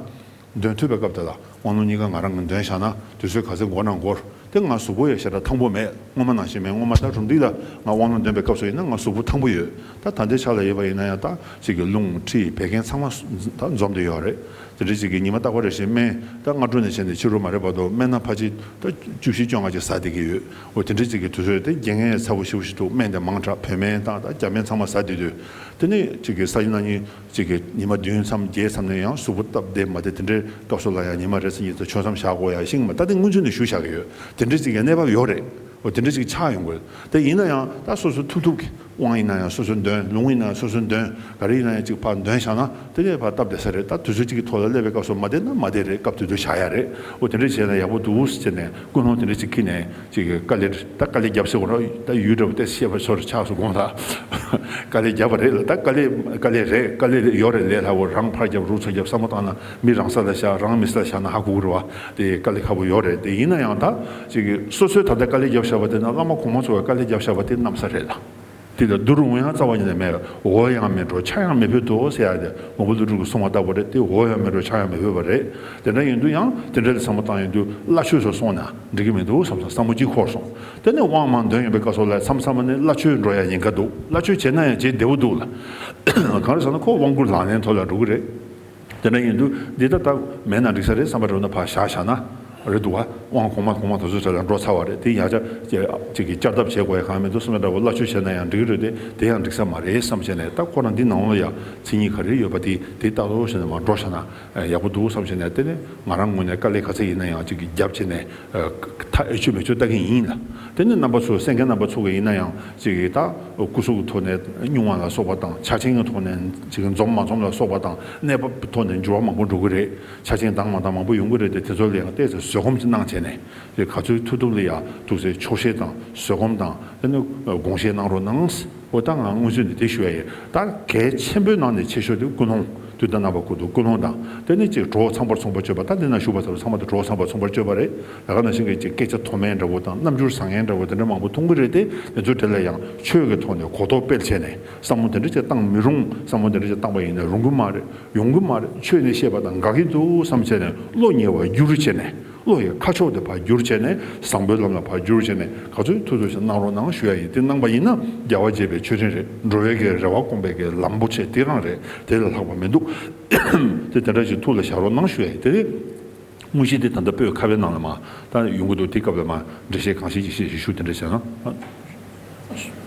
འདོན་ཐུབ་པའི་སྐབས་དེ་ལ་དབང་ལུང་གཉིས་ཀ་ང་རང་གིས་འདོན་བཞག་ན་དུས་ཚོད་ག་ཚོད་འགོར་ན་འགོར། དེ་ང་གཟུགས་པོ་ཡང་ཞེ་དྲག་ཐང་པོ་མེད། སྔོན་མ་ནང་བཞིན་མེད། སྔོན་མ་ད་རུམ་བཏེག་ལ་ང་དབང་ལུང་འདོན་པའི་སྐབས་སུ་ཡིན་ན་ང་གཟུགས་པོ་ཐང་པོ་ཡོད། ད་ད་ལྟའི་ཆ་ལ་ཡིན་པ་ཡིན་ན་ཡང་ད་ཅིག་གི་རླུང་མཁྲིས་བད་ཀན་ཚང་མ་ད་འཛོམས་བསྡད་ཡོད་རེད། དེ་འདྲ་ཅིག་གི་ཉི་མ་རྟག་པ་རེ་བཞིན་སྨན་ད་སྔ་དྲོ་ནས་བྱས་ནས་ཕྱི་དྲོ་མ་རེད་བར་དུ་སྨན་སྣ་ཕལ་ཆེར་ད་བཅུ་བཞི་བཅོ་ལྔ་ཅིག་ཟ་བསྡད་ཀྱི་ཡོད། འོ་དེ་འདྲ་ཅིག་གི་དུས་ཚོད་དེ་རྐྱེན་ངན་ཚ་པོ་ཞེ་པོ་ཞིག་འདུག་སྨན་དེ་མང་དྲགས་བོད་སྨན་དང་ད་རྒྱ་སྨན་ཚང་མ་ཟ་བསྡད་དུས། དེ་ནས་ཅིག་གི་སང་ཉིན་གནངས་ཉིན་ཅིག་གི་ཉི་མ་བདུན་མཚམས་བརྒྱད་མཚམས་ནས་ཡང་གཟུགས་པོ་སྟབས་བདེ་མ་བདེ་དེ་འདྲའི་སྐབས་སུ་ལ་ཡང་ཉི་མ་རེ་ཚེ་གཉིས་ཙམ་ཆོས་མཚམས་བཞག་དགོས་ཡ་ཤིང་མ་ད་དེ་སྔོན་ཚུད་ནས་ཞུ་བཞག་གི་ཡོད། དེ་འདྲའི་ཅིག་གི་གནས་བབ་ཡོད་རེད། འོ་དེ་འདྲ་ཅིག་ཆགས་ཡོང་དགོས། དེ་ཡིན་ན་ཡང་ད་སོ་སོ་ཐུབ་ཐུབ་ཀྱི་དབང་ཡིན་ན་ཡང་སོ་སོ་འདོན། ལུང་ཡིན་ན་ཡང་སོ་སོ་འདོན། ག་རེ་ཡིན་ན་ཡང་ཅིག་ཕར་འདོན་བཞག་ན་དེ་ནས་ཕར་སྟབས་བདེ་ས་རེད། ད་དུས་ཚོད་ཅིག་གི་ཐོག་ལ་སླེབས་པའི་སྐབས་སུ་མ་བདེ་ན་མ་བདེ་རེད། སྐབས་དེ་དུས་བྱ་ཡ་རེད། འོ་དེ་འདྲ་བྱས་ན་ཡག་པོ་འདུག་ཟེར་ནས་ཀུན་སློང་དེ་འདྲ་ཅིག་འཁྱེར་ནས་ཅིག་གི་དཀའ་ལས་ད་དཀའ་ལས་བརྒྱབ་ཟེར་དགོས་རེད། ད་ཡུལ་འདྲ་བོ་དེ་བཤད་པ་ཚོར་ཆགས་སུ་དགོངས་ལ། དཀའ་ལས་བརྒྱབ་པ་རེད་ལ། ད་དཀའ་ལས་དཀའ་ལས་རེད། དཀའ་ལས་ཡོད་རེད། ལས་སླ་བོ་རང་ཕར་རྒྱབ་རུ་ཚ་རྒྱབ་བསམ་བློ་བཏང་ན་མི་རང་ས་ལ་བཞག་རང་མི་ས་ལ་བཞག་ན་ཧ་གོ་གི་རེད་བ། དེ་དཀའ་ལས་ཁག་པོ་ཡོད་རེད། དེ་ཡིན་ན་ཡང་ད་ཅིག་གི་སོ་སོའི་ད་ལྟ་དཀའ་ལས་བརྒྱབ་བཞག་པ་དེ་ན་བླ་མ་གོང་མ་ཚོ་གི་དཀའ་ལས་བརྒྱབ་བཞག་པ་དེ་གནམ་ས་རེད་ལ། དེ་ལ་བསྡུར་འོང་ཡང་རྩ་བ་ཉིད་ནས་མེད། འོ་ཡང་མི་འགྲོ་ཆ་ཡང་མི་ཕོད་དོ་ཟེར་ཡ་དེ་མ་བུ་ཀླུ་སྒྲུབ་ཀྱིས་གསུངས་པ་ལྟ་བུ་རེད། དེ་འོ་ཡང་མི་འགྲོ་ཆ་ཡང་མི་ཕོད་པ་རེད། དེ་འདྲ་ཡིན་དུས་ཡང་དེ་འདྲ་ལ་བསམ་བློ་བཏང་ཡོང་དུས་བླ་མཆོད་ཚོ་སོང་ན་འགྲིག་གི་མི་འདུག་བསམ་སོང་། བསམ་བློ་གཅིག་འཁོར་སོང་། དེ་ནས་དབང་མར་འདོན་ཡོང་པའི་སྐབས་སུ་ལ་མཚམས་མཚམས་ནས་བླ་མཆོད་འགྲོ་ཡ་ཉེན་ཁ་འདུག་བླ་མཆོད་བྱས་ན་ཡང་བྱེད་བདེ་བོ་འདུག་ལ། གང་རེད་ཟེར་ན་ཁོ་དབང་བསྐུར་ལག་ལེན་ཐོག་ལ་འགྲོ་གི་རེད། དེ་འདྲ་ཡིན་དུས་འདི་ད་ལྟ་མེད་ན་འགྲིག་ས་རེད་བསམ་པ་འགྲོ་ན་ཕར་བཞག་བཞག་ན་རེད་འདུག་བ། དབང་གོང་མ་གོང་མ་དེ་ཚོ་གྲས་ལ་འགྲོ་ཚར་བ་རེད། དེ་ཡང་བསྐྱར་ཅིག་གི་བསྐྱར་ལྡབ་བྱེད་དགོས་ཡ་གང་མི་འདུག་བསམ་པ་འདྲ་བོ། བླ་མཆོད་བྱས་ན་ཡང་འགྲིག་གི་རེད་དེ། དེ་ཡང་འགྲིག་ས་མ་རེད་བསམ་བྱས་ནས། ད་ཁོ་རང་འདི་ནང་ལ་ཡང་མཚན་ཉིད་ག་རེ་ཡོད་པ་དེ་དེ་ལྟ་རོགས་བྱས་ནས་མར་འགྲོ་བཞག་ན་ཡག་པོ་འདུག་བསམ་བྱས་ནས། དེ་ནས་ང་རང་ངོས་ནས་དཀའ་ལས་ག་ཚད་ཡིན་ན་ཡང་ཅིག་གི་རྒྱབ་བྱས་ནས་མཐའ་ཨེ་ཆོད་མེ་ཆོད་ལྟ་གི་ཡིན་ལ། དེ་ནས་རྣམ་པ་ཚོ་གསན་མཁན་རྣམ་པ་ཚོ་གི་ཡིན་ན་ཡང་ཅིག་གི་ད་སྐུ་གཟུགས་ཀྱི་ཐོག་ནས་སྙུང་བ་ལ་སོགས་པ་དང་། ཆ་རྐྱེན་གྱི་ཐོག་ནས་ཅིག་འཛོམས་མ་འཛོམས་ལ་སོགས་པ་དང་། གནས་བབ་ཀྱི་ཐོག་ནས་འགྱུར་བ་མང་པོ་འགྲོ་གི་རེད། ཆ་རྐྱེན་འདང་མ་འདང་མང་པོ་ཡོང་གི་རེད་དེ། དེ་ཚོ་ལ་ཡང་ཏོག་ཙམ་བཟོད་སྒོམ་ཅིག་གནང་བྱས་ནས་ག་ཚོད་ཐུབ་ཐུབ་ལ་ཡང་ཐུགས་སྲས་ཆོག་ཤེས་དང་བཟོད་སྒོམ་དང་། དེ་ནས་དགོངས་བཞེས་གནང་རོགས་གནང་། འོ་ད་ང་སྔོན་ཚུད་ནས་དེ་ཞུ་ཡ་ཡིན། ད་གལ་ཆེན་པོའི་ནང་ནས་ཆེ་ཤོས་དེ་ཀུན་སློང་། དུས་དང་རྣམ་པ་ཀུན་ཏུ་ཀུན་སློང་དང་། དེ་ནས་ཅིག་གྲོགས་ཚངས་པར་མཚུངས་པར་སྤྱོད་པ། ད་འདི་ན་བཞུགས་པ་ཚོ་ཚང་མ་དེ་གྲོགས་ཚངས་པར་མཚུངས་པར་སྤྱོད་པ་རེད། ད་ག་ནང་བཞིན་གྱི་ཅིག་སྐད་ཆ་མཐོ་དམན་འདྲ་བོ་དང་རྣམ་འགྱུར་བཟང་ངན་འདྲ་བོ་དེ་འདྲ་མང་པོ་མཐོང་གི་རེད་དེ། དེ་ཚོའི་གྲས་ལ་ཡང་ཆོས་ཀྱི་ཐོག་ནས་གོ་རྟོགས་སྤེལ་བྱས་ནས་བསམ་བློ་དེ་འདྲ་ཅིག་བཏང་མི་རུང་། བསམ་བློ་དེ་འདྲ་ཅིག་བཏང་པ་ཡིན་ན་རུང་གི་མ་རེད། ཡོང་གི་མ་རེད། ཆོས་ནས་བཤད་པ་དང་འགལ་གྱི་འདུག་བསམ་བྱས་ནས་བློ་ཉེ་བར་བསྒྱུར་བྱས་ནས། བློ་ཡི་ཁ་ཕྱོགས་དེ་ཕར་བསྒྱུར་བྱས་ནས་བཟང་པོའི་ལམ་ལ་ཕར་བསྒྱུར་བྱས་ནས་ག་ཚོད་ཐུབ་ཐུབ་ཞིག་གནང་རོགས་གནང་ཞུ་ཡ་ཡིན། དེ་གནང་པ་ཡིན་ན་རྒྱལ་བ་དགྱེས་པའི་མཆོད་སྤྲིན་རེད། འགྲོ་བའི་གི་རེ་བ་སྐོང་པའི་གི་ལམ་པོ་ཆེ་དེ་རང་རེད། དེ་ལས་ལྷག་པ་མི་འདུག་དེ་དེ་འདྲ་ཞིག་ཐུགས་ལ་བཞག་རོགས་གནང་ཞུ་ཡ་ཡིན། དེ་རེད། དངོས་གཞི་དེ་ད་ལྟ་བོད་ཁ་བའི་ནང་ལ་མར་ད་ཡོང་གི་འདུག་དེ་སྐབས་ལ་མར་འགྲེལ་བཤད་གང་ཤེས་ཅིག་བཤད་ཞུ་ཞུ་དེ་འདྲ་བྱས་ན།